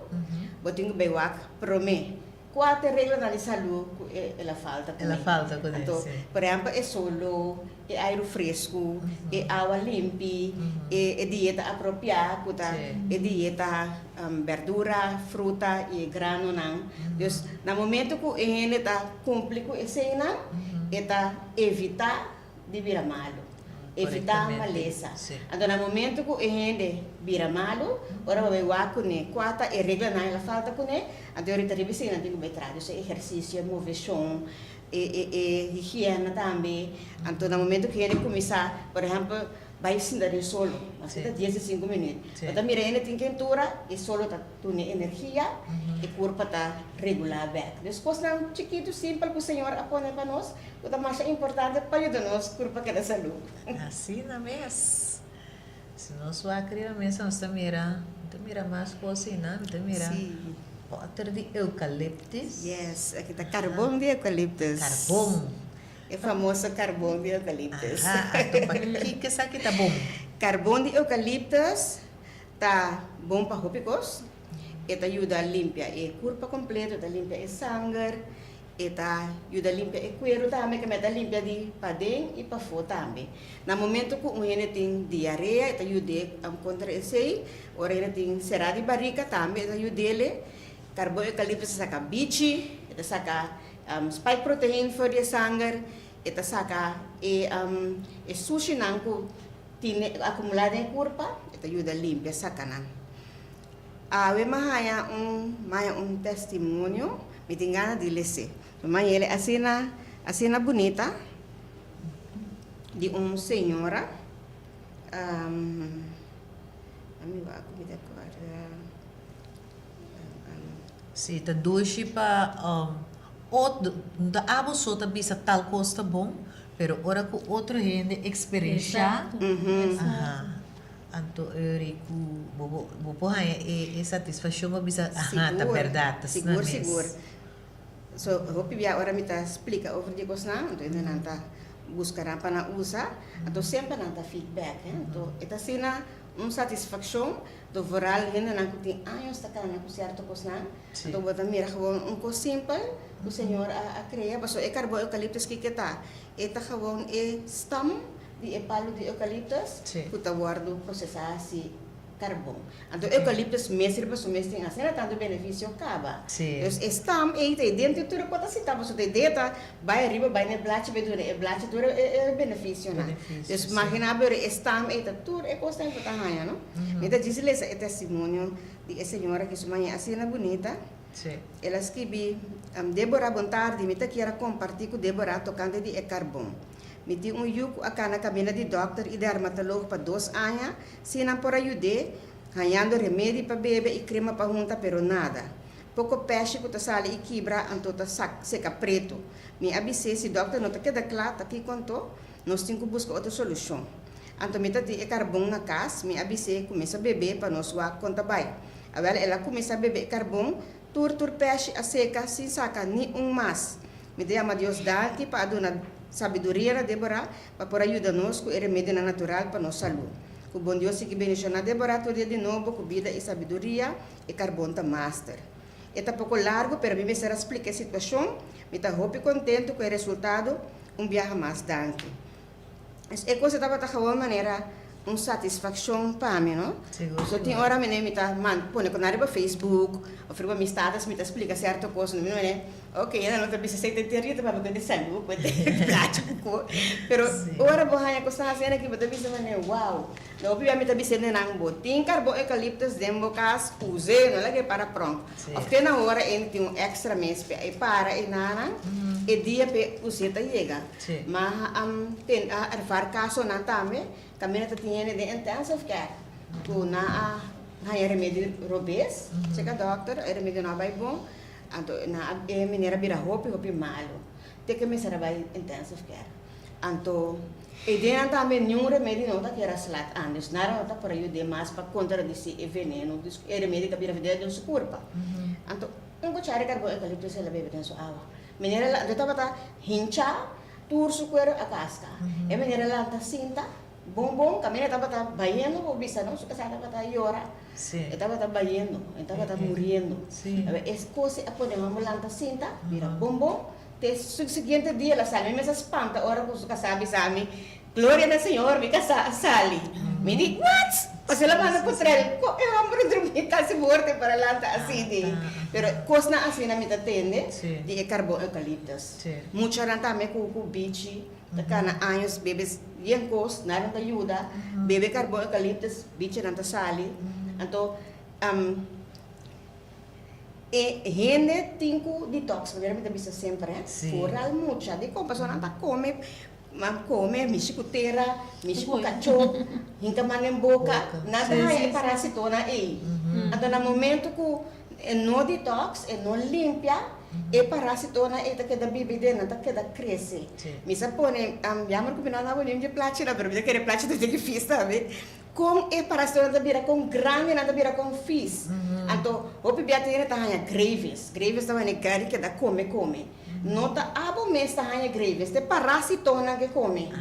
bo tin ku bai wak promé. Kua ta e reglanan di salú ku el a falta kuné? El a falta kuné, Anto, sí. por ehèmpel, e solo, e airu fresku, e awa limpi, e e dieta apropiá ku ta e dieta bèrdura, fruta i e granonan. Dus, na momentu ku e hende ta kumpli ku eseinan, e ta evitá di bira malu, evitá malesa. Anto na momento ku e hende bira malu, ora bo bai wak kuné kua ta e reglanan el a falta kuné, anto e rita riba esei nan tin ku bai traha. Dus e ehersisio, e moveshon, e e e higiena tambe. Anto na momento ku hende kuminsá, por ehèmpel, bai sinta den solo, maske ta dies di sinku minüt, bo ta mira hende tin kentura, e solo ta Tune energia, e kurpa ta regulá bèk. Dus kosnan chikitu, simpel ku Señor a pone pa nos, ku ta masha importante pa yuda nos kurpa keda salú. Asina mes. Si nos wak riba mesa nos ta mira, mi ta mira mas kos einan, mi ta mira bòter di eukaliptus. Yes, aki ta karbon di eukaliptus. Karbon. E famoso karbon di eukaliptus. Aha, anto pakiko esaki ta bon? Karbon di eukaliptus Ta bon pa hopi kos. E ta yuda limpia e kurpa kompleto, e ta limpia e sanger, e ta yuda limpia e kueru tambe, keme e ta limpia di paden i pafó tambe. Na momento ku un hende tin diarea e ta yud'é kontra esei, ora hende tin será di barika tambe e ta yud'é. Karbon eukaliptus ta saka bichi, e ta saka spike protein for di e sanger, e ta saka e e sushinan ku Tin e akumulá den e kurpa, e ta yuda limpia saka nan. Awe mi a haña un mi a haña un testimonio, mi tin gana di les'é. Mi a haña el asina asina bunita di un señora, mi wak mi ta kòrda. Si, ta dushi pa otro, no ta abo so ta bisa tal kos ta bon, pero ora ku otro hende eksperenshá, aha, anto eri ku bo bo por haña e satisfashon pa bisa, aha, ta bèrdat, ta asina mes. Sigur, sigur. So, hopi bia ora mi ta splika over di kosnan, anto hendenan ta buska nan pa nan usa, anto semper nan ta feedback, anto e ta asina un satisfakshon. Do vooral hendenan ku tin años ta kana ku sierto kosnan, anto bo ta mira gewoon un kos simpel ku Señor a krea, pasobra e karbon eukaliptus kiko e ta? E ta gewoon e stam di e palu di eukaliptus ku ta wòrdu prosesá hasi karbon. Anto eukaliptus mes riba su mes tin asina tantu benefisio kaba. Dus e stam ei ta e dentro tur e kos ta sita pasobra e dea ta bai ariba bai na e blachi bai duna e blachi tur e benefisionan. Dus magina bo e stam ei ta tur e kosnan ku ta haña no. Mi ta djis lesa e testimonio di e señora ki su maña asina bunita. El a skibi, Debora, bon tardi. Mi ta kier a kompartí ku Debora tokante di e karbon. Mi tin un yu ku a kana kaminda di dòkter i dermatolog pa dos aña sin nan por a yud'é, hañando remedi pa bebe i krema pa hunta pero nada. Poko pèshi ku ta sali i kibra anto ta seka pretu. Mi a bis'é si dòkter no ta keda kla ta kiko anto, nos tin ku buska otro solushon. Anto mi ta tin e karbon na kas, mi a bis'é kuminsá bebe pa nos wak kon ta bai. Awèl el a kuminsá bebe e karbon, tur tur pèshi a seka sin saka ni un mas. Mi ta yama Dios danki pa a duna sabiduria na Deborah pa por a yuda nos ku e remedionan natural pa nos salú. Ku bon Dios sigui bendishoná Deborah tur dia di nobo ku bida i sabiduria, e karbon ta master. E ta poko largu pero mi mester a splika e situashon, mi ta hopi kontentu ku e resultado, un biaha mas danki. Es e cosa tabata gewoon manera un satisfaccion pa mi, no? Sigur, So tin sigur. ora mi mi ta man pone con nan riba Facebook of riba mi status mi ta splica cierto cos, mi mane ok nan lo ta bisa esey ta teoria ta papia di salud cu e plachi cu cu pero Sí. ora bo haya cosnan asina aki bo ta bisa mane wow. No hopi bia mi ta bisa nan bo tin carbon eucalyptus den bo cas use no laga e para pronk. Sí. Of te na ora e tin un extra mes pe e para e nanan e dia pe use ta yega. Sí. Ma a ten a ervaar kasonan tambe kaminda ta tin hende den intensive care ku nan a haña remedi robes, cheka dòkter, e remedi no a bai bon. Anto nan a e meneer a bira hopi hopi malu te ke mester a bai intensive care. Anto e dennan tambe niun remedi no ta kier a slat an, dus nada no ta por a yud'é mas pa kontradisí e veneno, dus e remedi ta bira veneno den su kurpa. Anto un kuchara di karbon eukaliptus el a bebe den su awa. Meneer a lanta, tabata hinchá, tur su kuero a kaska. E meneer a lanta sinta. Bon bon kaminda e tabata bayendo bo bisa no su kasá tabata yora e tabata bayendo e tabata muriendo e kos a pone homber lanta sinta bira bon bon te su siguiente dia el a sali mi mes a spanta ora ku su kasá a bisa mi gloria na señor mi kasá a sali mi di what pasobra el a manda potrel kon e homber a drumi kasi morto e para lanta así pero kosnan asina mi ta tende di e karbon eukaliptus muchanan tambe ku bichi. Ta kana años bebe yen kos, nada no ta yuda. Bebe karbon eukaliptus, bichinan ta sali. Anto e hende tin ku detox, manera mi ta bisa semper he. Foral mucha. Dikon? Pasobra nan ta kome, nan kome mishi ku tera, mishi ku kachó, hinka man den boka, nan ta haña e parasitonan ei. Anto na momento ku e no detox, e no limpia, E parasitonan ei ta keda bibi den, nan ta keda krese. Mi sa pone, jammer ku mi no a daba niun dje plachinan, pero mi ta kere plachi ta dje fis tambe. Kon e parasitonan ta bira, kon grandi nan ta bira, kon fis. Anto, hopi bia ta hende ta haña grevis. Grevis ta wene gari keda kome kome. No ta abo mes ta haña grevis, ta e parasitonan ke kome.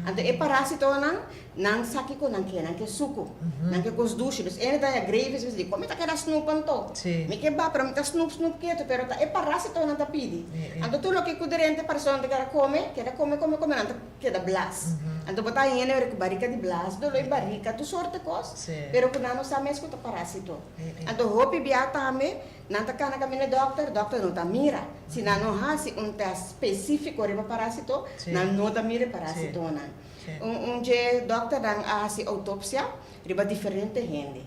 Anto e parasitonan Nan sa kiko nan ke, nan ke suku, nan ke kos dushi. Dus ene ta ya grevis bisa di, kon mi ta keda snoep anto? Mi ke ba, pero mi ta snoep snoep ketu, pero ta e parasitonan ta pidi. Anto tur loke ku derente parasitonan ta keda kome, keda kome kome kome, nan ta keda blas. Anto bo ta haña hende ku barika di blas, doló di barika, tur sorte kos, pero ku nan no sa mes ku ta parasito. Anto hopi bia tambe nan ta kana kaminda dòkter, dòkter no ta mira. Si nan no hasi un tèst spesífiko riba parasito, nan no ta mira e parasitonan. Un dje dòkternan a hasi outopsia riba diferente hende.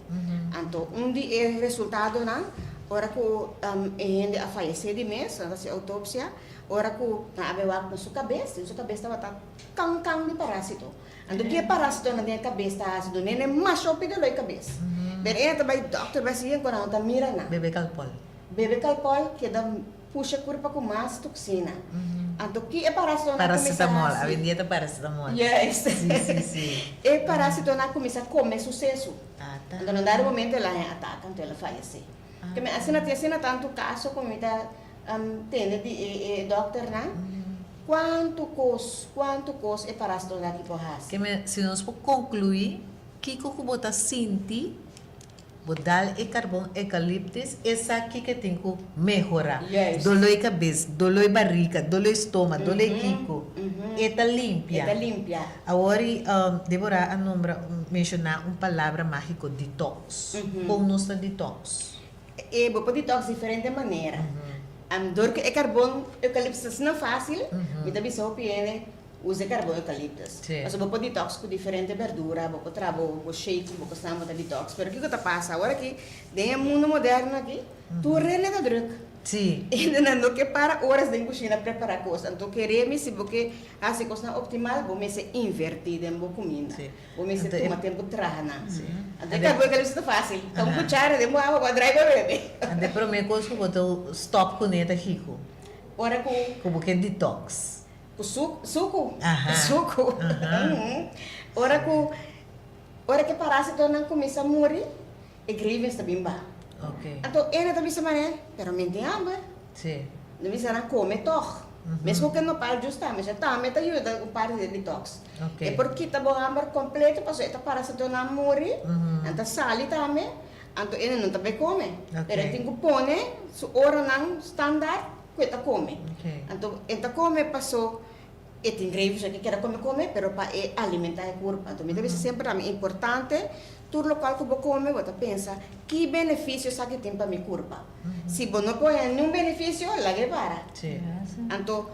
Anto un di e resultadonan, ora ku e hende a fayesé di mes, nan ta hasi outopsia, ora ku nan a bai wak na su kabes, den su kabes tabata kan kan di parásito. Anto ki e parásitonan den e kabes ta hasi? Dun'e e masha hopi doló e kabes. Pero e ta bai dòkter bai sigui ankor nan no ta mira nan. Bebe kalpòl. Bebe kalpòl keda Pusha kurpa ku mas toksina. Anto ki e parasitonan a kuminsá Paracetamol, hasi? awendia ta paracetamol. Yes. Si, si, si. E parasitonan a kuminsá kome su sesu. Ah, ta. Anto na un dado momento el a haña ataka, anto el a fayesé. Ah. Ke mi asina tin asina tantu kaso ku mi ta tende di e e dòkternan, kuantu kos, kuantu kos e parasitonan aki por hasi. Ke mi, si nos por konkluí, kiko ku bo ta sinti Bo dal e karbon eukaliptus, esaki ke tin ku mehorá. Doló e kabes, doló e barika, doló e stoma, doló e kiko. E ta limpia. E ta limpia. Awor i Deborah a nombra, menshoná un palabra mágiko, detox. Kon nos ta detox? E bo por detox diferente manera. Dor ku e karbon eukaliptus ta asina fásil, mi ta bisa hopi hende, Usa e carbon eucalyptus. Pasobra bo por detox cu diferente berdura, bo por traha bo bo shake, bo cosnan bo ta detox. Pero kico ta pasa awor aki den e mundo moderno aki, tur hende ta druk. Hendenan no ke para oras den cushina prepara cos. Anto kere mi si bo ke haci cosnan optimal, bo mester inverti den bo cuminda. Bo mester tuma tempo traha nan. Anto e carbon eucalyptus ta facil. Ta un cuchara den bo awa, bo a drai bo bebe. Anto e prome cos cu bo ta stop cune ta kico? Ora cu. Cu bo ke detox. Ku su suku suku ora ku ora ku e parasitonan kuminsá muri e grievings ta bin baha anto ene ta bisa manera pero mi tin hamber mi bisa nan kome tog meskos ku e nopal jus tambe esei tambe ta yuda un parti den detox e por kita bo hamber kompleto pasobra e ta parasitonan muri nan ta sali tambe anto ene no ta bay kome pero e tin ku pone su oranan standaard Ku e ta kome. Anto e ta kome paso e tin grevi so e ke keda kome kome pero pa e alimenta e kurpa. Anto mi ta bisa semper tambe importante tur lokual ku bo kome bo ta pensa ki benefisio esaki tin pa mi kurpa. Si bo no por haña niun benefisio laga e para. Anto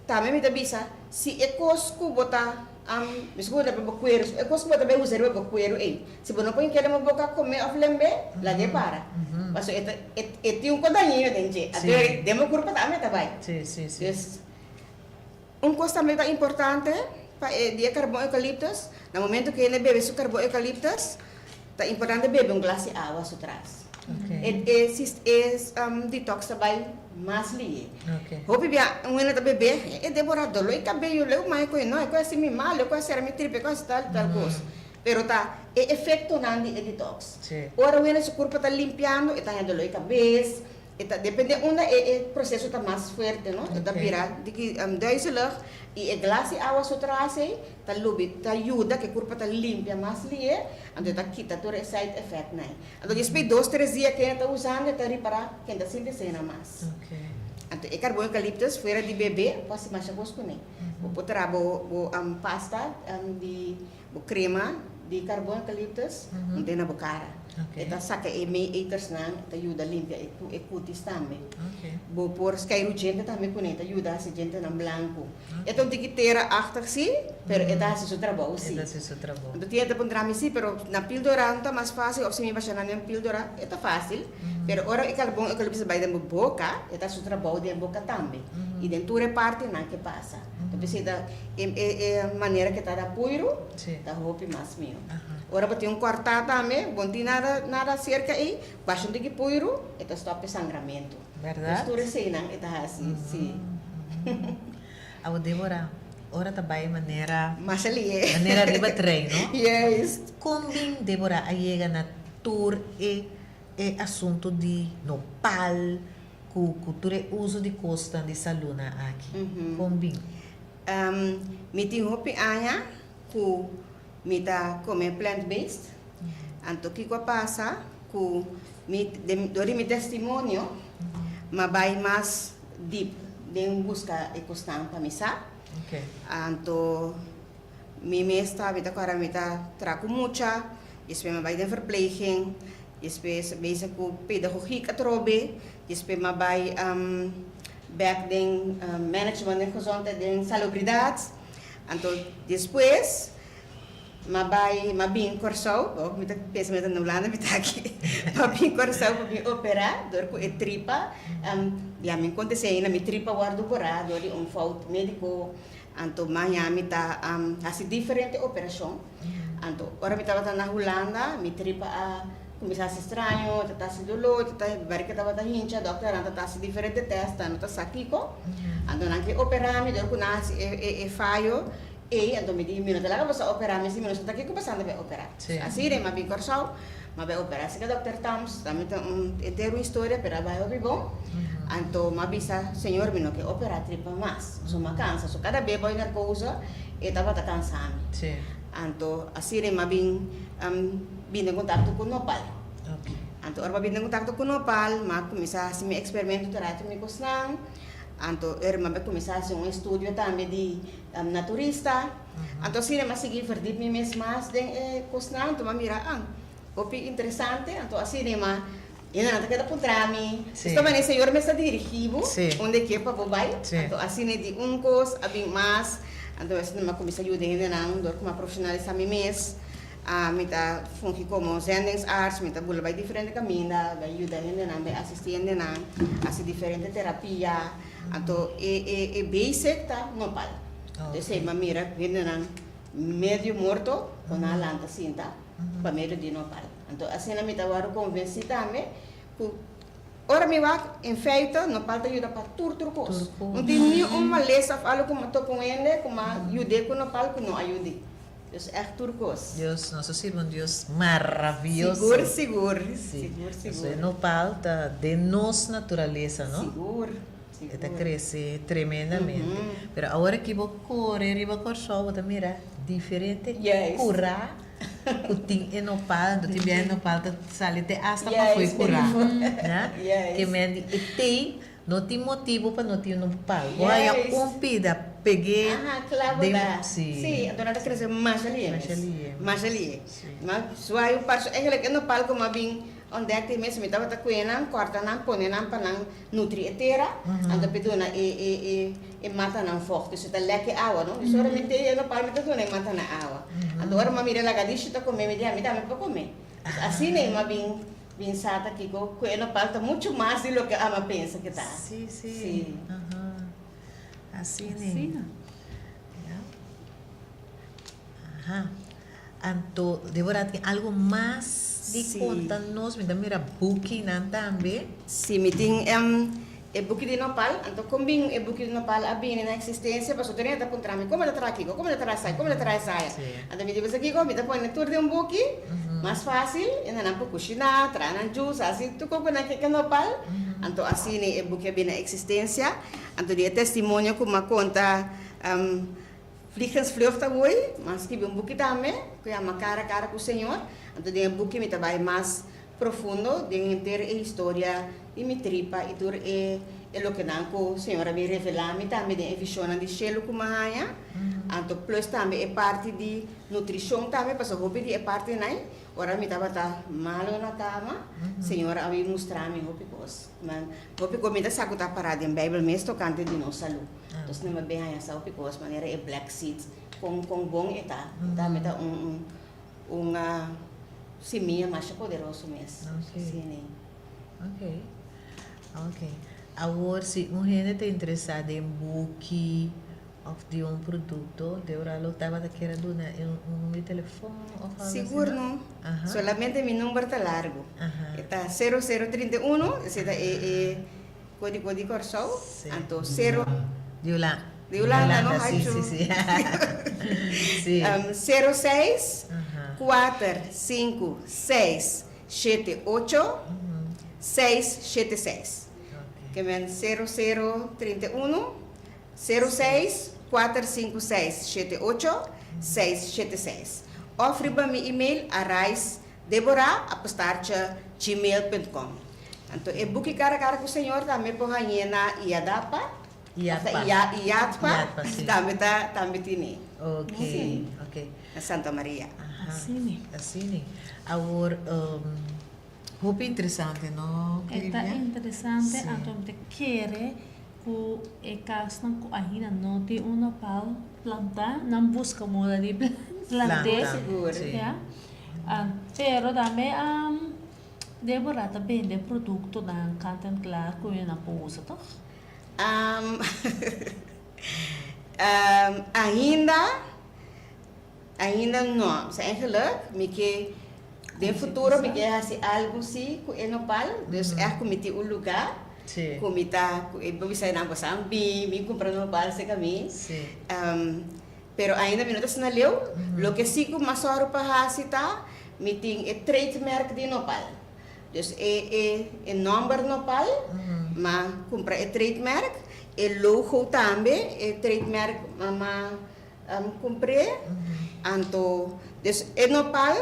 tambe mi ta bisa si e kos ku bo ta mi sigur ta bo kueru e kos ku bo ta bai usa riba bo kueru ei si bo no por keda bo boka kome òf lembe laga e para pasobra e ta e tin un kos dañino den dje anto den bo kurpa tambe ta bai dus un kos tambe ta importante pa e di e karbon eukaliptus na momento ku hende bebe su karbon eukaliptus ta importante bebe un glas di awa su tras. E e e detox ta bai mas lihe. Hopi bia un hende ta bebe, e Deborah doló e cabello leu ma e koe no, e koe hasi mi mal, e koe a sera mi tripa, e koe hasi tal i tal kos. Pero ta e efectonan di e detox. Ora un hende su curpa ta limpiando e ta haña doló e cabes, E ta depende unda e e proceso ta mas fuerte no, e ta bira diki duizelig y e glas di awa su tras ey ta lubi ta yuda ke curpa ta limpia mas lihe anto e ta kita tur e side effect nan. Anto despues dos tres dia ken e ta usando e ta ripara ken ta sinti eseynan mas. Anto e carbon eucalyptus fuera di bebe bo hasi masha cos cune. Bo por traha bo bo pasta di Bo crema di carbon eucalyptus un den na bo cara. E ta saca e may etersnan, e ta yuda limpia e cutis tambe. Bo por skeiru djente tambe cune, e ta yuda haci djentenan blanco. E ta un tiki tera-achtig si, pero e ta haci su trabou si. Anto tin e ta puntra mi si, pero na pildora no ta mas facil of si mi basha nan den pildora? E ta facil, pero ora e carbon eucalyptus a bay den bo boca, e ta haci su trabou den boca tambe y den tur e partinan ke pasa. Ta bisa ta e e manera ke ta da puiru ta hopi mas mihó. Ora bo tin un kòrtá tambe, bo no tin nada nada serka ei, basha un tiki puiru e ta stòp e sangramentu. Bèrdat? Dus tur eseinan e ta hasi, si. Awor Débora, ora ta bai manera. Masha lié. Manera riba trein, no? Juist. Kon bin Débora a yega na tur e e asuntu di nopal, Ku ku tur e uso di kosnan di salunan aki, kon bin? Mi tin hopi aña ku mi ta kome plant based, anto kiko a pasa ku mi dor di mi testimonio m'a bai mas dip den buska e kosnan pa mi sa, anto mi mes ta mi ta kòrda mi ta traha ku mucha, despues mi a bai den verpleging. Despues bezig ku pedagogiek atrobe, despues m'a bai bek den management den gezondheid den salubridad. Anto despues m'a bai m'a bin Kòrsou, bo mi ta pensa mi ta na Hulanda mi ta aki, m'a bin Kòrsou pa bin operá dor ku e tripa ya mi kontesé ainda mi tripa wòrdu borá dor di un fout médiko. Anto maña mi ta hasi diferente operashon. Anto ora mi tabata na Hulanda mi tripa a kuminsá hasi straño, ta ta hasi doló, ta ta barika tabata hincha, dòkternan ta ta hasi diferente tèst, nan no ta sa kiko. Anto nan ke operá mi dor ku nan hasi e e fayo ei, anto mi di mi no ta laga boso operá mi si mi no sa ta kiko pasando pa e operá. Asina mi a bin Kòrsou, mi a bai operá serka dòkter Tams, tambe ta un henter un historia pero a bai hopi bon. Anto mi a bisa, Señor mi no ke operá tripa mas, pasobra mi a kansa, so kada be bai narkose e tabata kansa mi. Anto asina mi a bin bin den kontakto ku Nopal. Anto ora mi a bin den kontakto ku Nopal mi a kuminsá hasi mi eksperimento ta ratu mi kosnan. Anto ora mi a kuminsá hasi un estudio tambe di naturista. Anto asina mi a sigui verdiep mi mes mas den e kosnan. Anto mi a mira, ah, hopi interesante. Anto asina mi a Hende nan ta keda puntra mi. Esta manera Señor mester dirigi bo unda e ke pa bo bai. Anto asina di un kos a bin mas. Anto asina mi a kuminsá yuda hendenan dor ku mi a profeshonalisá mi mes. Mi ta fungi komo zendingsarts, mi ta bula bai diferente kaminda, bai yuda hendenan, bai asistí hendenan, hasi diferente terapia. Anto e e e basic ta nopal. Anto esei mi a mira hendenan medio morto ku nan a lanta sinta pa medio di nopal. Anto asina mi ta wòrdu konvensí tambe ku ora mi wak, en feite nopal ta yuda pa tur tur kos. No tin ni un malesa òf algu ku mi a topa un hende ku mi a yud'é ku nopal ku no a yud'é. Dus ègt tur kos. Dios, nos ta sirbi un Dios maravioso. Sigur, sigur. Sigur, sigur. Pasobra e nopal ta den nos naturalesa, no? Sigur, sigur. E ta krese tremendamente. Pero awor aki bo kore riba Kòrsou bo ta mira diferente kurá. Ku tin e nopal, anto tin bia e nopal ta sali te asta pafó e kurá. Ke men di e tei no tin motibu pa no tin nopal. Bo haña un pida peg'é Aha, kla bo den ta. si. Sí, anto nan ta krese masha lihe mes. Masha lihe. Masha lihe. Si. Ma suai un par, eigenlijk e nopal ku mi a bin ontdek te mes, mi tabata kue nan, kòrta nan, pone nan pa nan nutri e tera, anto pe duna e e e e matanan vocht, dus e ta lek e awa, no? Dus ora mi te e nopal mi ta duna e matanan awa. Anto ora mi a mira lagadishi ta kome, mi di, ami tambe por kome. Dus asina e mi a bin bin sa ta kiko ku e nopal ta muchu mas di loke ami a pensa ke ta. Si, si. Si. Aha. Asina. Asina. Ya. Aha. Anto Deborah tin algo mas di konta nos? Mi ta mira bukinan tambe. Sí, mi tin e buki di nopal. Anto kon bin e buki di nopal a bini na eksistensia? Pasobra tur hende ta puntra mi, kon bo ta traha kiko? Kon bo ta traha esaki? Kon bo ta traha esaya? Anto mi di bo sa kiko? Mi ta pone tur den un buki, mas fásil, e nan por kushiná, traha nan jus, hasi tur kos ku nan ke ku nopal. Anto asina e buki a bini na eksistensia. Anto di e testimonio ku mi a konta Vliegensvlucht awor, mi a skibi un buki tambe ku yama Kara Kara ku Señor. Anto den e buki mi ta bai mas profundo den henter e historia di mi tripa i tur e e lokenan ku Señor a bin revelá mi tambe den e vishonnan di shelu ku mi a haña. Anto plus tambe e parti di nutrishon tambe, pasobra hopi di e partinan ora mi tabata malo na kama, Señor a bin mustra mi hopi kos. Hopi kos mi ta sa ku ta pará den Beibel mes tokante di nos salú. Entonces nan a bin haña sa hopi kos manera e black seeds kon kon bon e ta. E tambe ta un un un simia masha poderoso mes. Ok. Si ne. Ok. Ok. Awor si un hende ta interesá den buki òf di un produkto, Deborah lo tabata kier a duna e un number di telefòn òf algo asina? Sigur no. Aha. Solamente mi number ta largu. Aha. E ta sero sero 31, esei ta e e Kódigo di Kòrsou, anto sero. Di Hulanda. Di Hulanda, no? Si, si, si. Si. Sero seis, kuater, sinku, seis, shete, ocho, seis, shete, seis. Ke men sero sero 31, sero seis, kuater, sinku, seis, shete, ocho, seis, shete, seis. Òf riba mi email arrais Deborah apostartje gmail punt com. Anto e buki Cara Cara cu Señor tambe por hañ'é na Iadapa, Iatpa. Of ta Iatpa, Iatpa, si. tambe ta tambe tine. Ok, Si. ok. Na Santa Maria. Aha. Asini. Asini. Awor, hopi interesante, no, E ta Clivia? interesante, Si. anto mi ta kere ku e kasnan ku ainda no tin un nopal plantá, nan buska moda di plant'é. Planta, Sigur. si. Ya. Pero tambe Deborah ta bende produktonan kant en klar ku nan por usa tòg? Ainda, ainda no. Sa eigenlijk mi ke den futuro mi ke hasi algu si ku e nopal. Dus ègt ku mi tin un lugá ku mi ta ku e bo bisa nan bo sa bin, bin kumpra nopal serka mi. Pero ainda mi no ta asina leu. Loke si ku mas sòru pa hasi ta, mi tin e trademerk di Nopal. Dus e e e nòmber Nopal, m'a kumpra e trademerk, e logo tambe, e trademerk m'a kumpr'é. Anto, dus e Nopal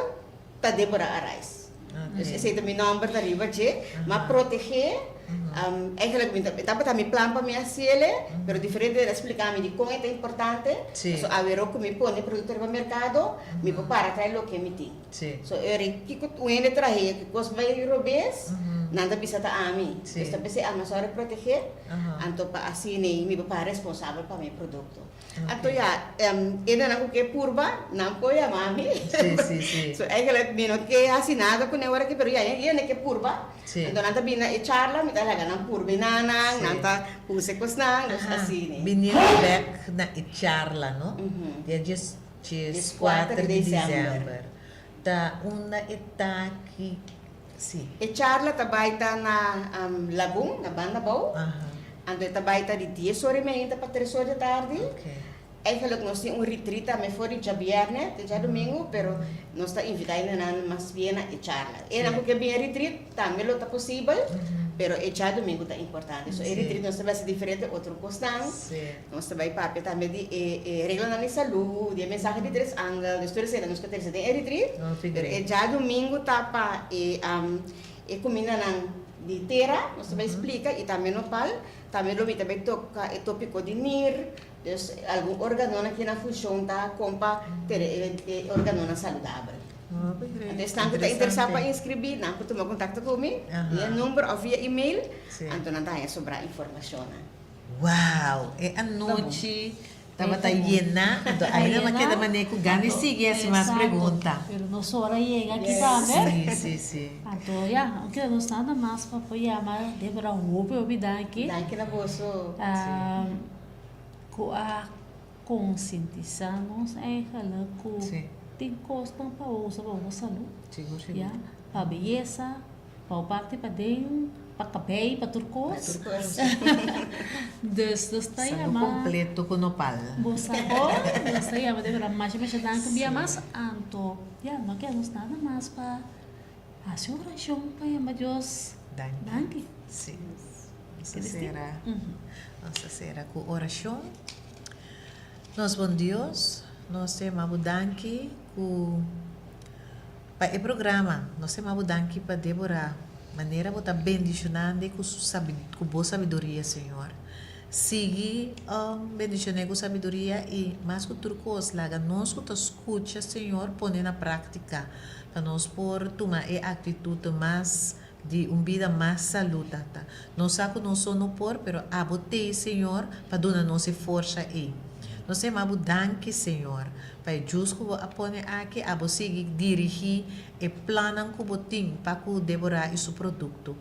ta Deborah Araiz. Dus esei ta mi nòmber ta riba dje. M'a protegé. Eigenlijk mi tabata mi plan pa mi hasiele, pero diferente hende a splika mi dikon e ta importante. Pasobra aweró ku mi pone produkto riba merkado, mi por para trae loke mi tin. So eri kiko un hende trahe ku kos bai robes, nan ta bisa ta ami. Dus ta p'esei ami a sòru protegé, anto pa asina mi por para responsabel pa mi produkto. Anto ya, hendenan ku ke purba, nan por yama mi. Sí, sí, sí. So eigenlijk mi no ke hasi nada kuné ora aki, pero ya hende ke purba. Sí. Anto nan ta bini na e charla, mi ta laga nan purba e nannan, nan ta usa e kosnan, dus asina. Biniendo bek na e charla, no? Dia 14 di december. Ta unda e ta aki? Sí. E charla ta bai ta na Lagun, na Banda Bou. Anto e ta bai ta di dies ora i meinta pa tres ora di tardi. Eigenlijk nos tin un retreat tambe for di djabièrnè te djadumingu, pero nos ta invitá hendenan mas bien na e charla. Enan ku ke bin e retreat tambe lo ta posibel, pero e djadumingu ta importante. So e retreat nos ta bai hasi diferente otro kosnan. Nos ta bai papia tambe di e e reglanan di salú, di e mensahe di tres angel, dus tur esei nos ke trese den e retreat. Pero e djadumingu ta pa e E kumindanan di tera nos ta bai splika i tambe nopal. Tambe lo mi ta bai toka e topiko di nir, dus algun organonan ki nan funshon ta kon pa tene e organonan saludabel. Anto esnan ku ta interesá pa inskribí nan por tuma kontakto ku mi via number òf via email, anto nan ta haña sobrá informashonnan. Wow! E anochi Tabata yena, anto ainda no a keda manera ku gana di sigui hasi mas pregunta. Pero nos ora yega aki tambe. Si, si, si. Anto ya, no keda nos nada mas pa por yama Debora hopi hopi danki. Danki na boso. Ku a konsientisá nos eigenlijk ku. Si. Tin kosnan pa bo usa pa bo salú. Sigur, sigur. Ya, pa beyesa, pa bo parti paden, pa kabei, pa tur kos. Pa tur kos. Dus nos ta Salú yama. kompleto ku nopal. Bo sa bo, nos ta yama Débora masha masha danki un bia mas. Anto, ya, no keda nos nada mas pa hasi un orashon pa yama Dios Danki. danki. Si. Nos ta sera, nos ta sera ku orashon. Nos bon Dios, nos ta yama bo danki ku pa e programa. Nos ta yama bo danki pa Deborah, manera bo ta bendishonand'e ku su ku bo sabiduria, Señor. Sigui bendishon'e ku sabiduria i mas ku tur kos laga nos ku ta skucha, Señor, pone na práktika pa nos por tuma e aktitut mas Di un bida mas salú, Tata. Nos sa ku nos so no por, pero abo t'ei, Señor, pa duna nos e forsa ei. Nos ta yama bo danki, Señor, pa e djus ku bo a pone aki. Abo sigui dirigí e plannan ku bo tin pa ku Deborah i su produkto.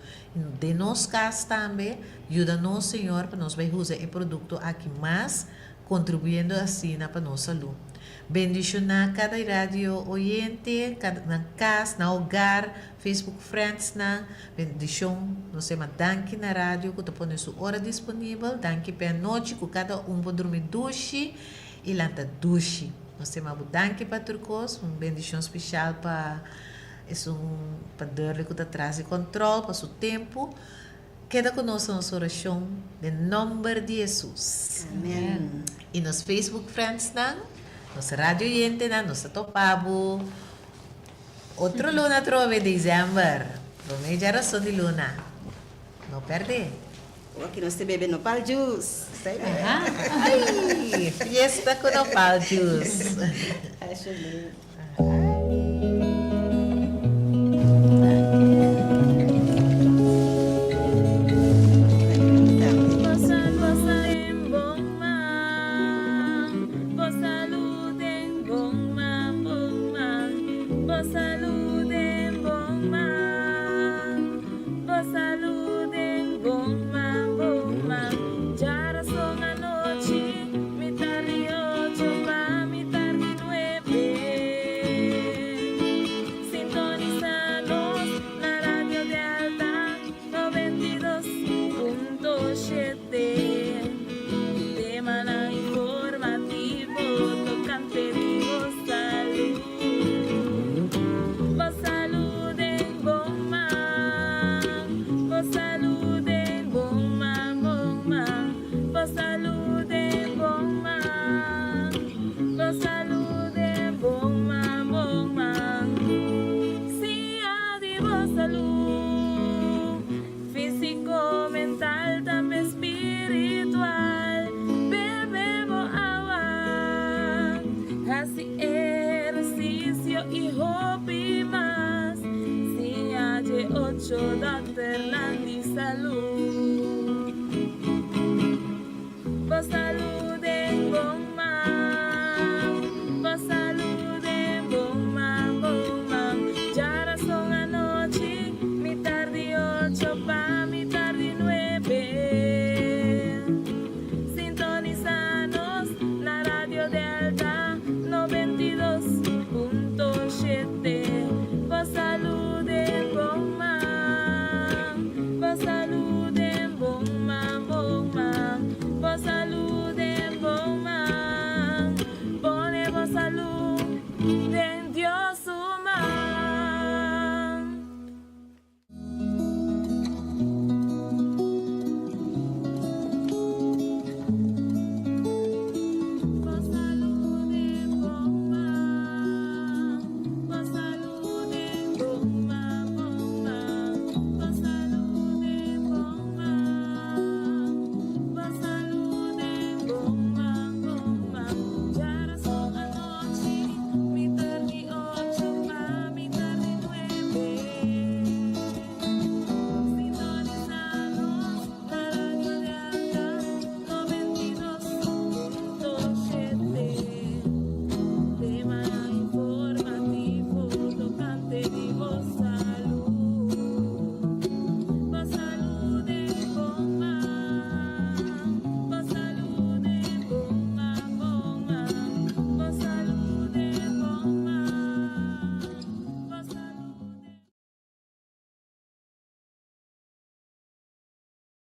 Den nos kas tambe, yuda nos, Señor, pa nos bai usa e produkto aki mas, kontribuyendo asina pa nos salú. Bendishoná kada radio oyente, kada nan kas, nan hogar, Facebook friends nan. Bendishon. Nos yama danki na radio ku ta pone su ora disponibel. Danki p'e anochi ku kada un por drumi dushi i lanta dushi. Nos yama bo danki pa tur kos. Un bendishon speshal pa esun pa Durley ku ta tras di kòntròl pa su tempu. Keda ku nos na nos orashon den nomber di Hesus. Amen. I nos Facebook friendsnan, nos radio oyentenan, nos ta topa bo otro luna atrobe, december. Prome djarason di luna. No perde. Oki nos ta bebe nopal juice. Ai, fiesta ku nopal juice. Alsjeblieft.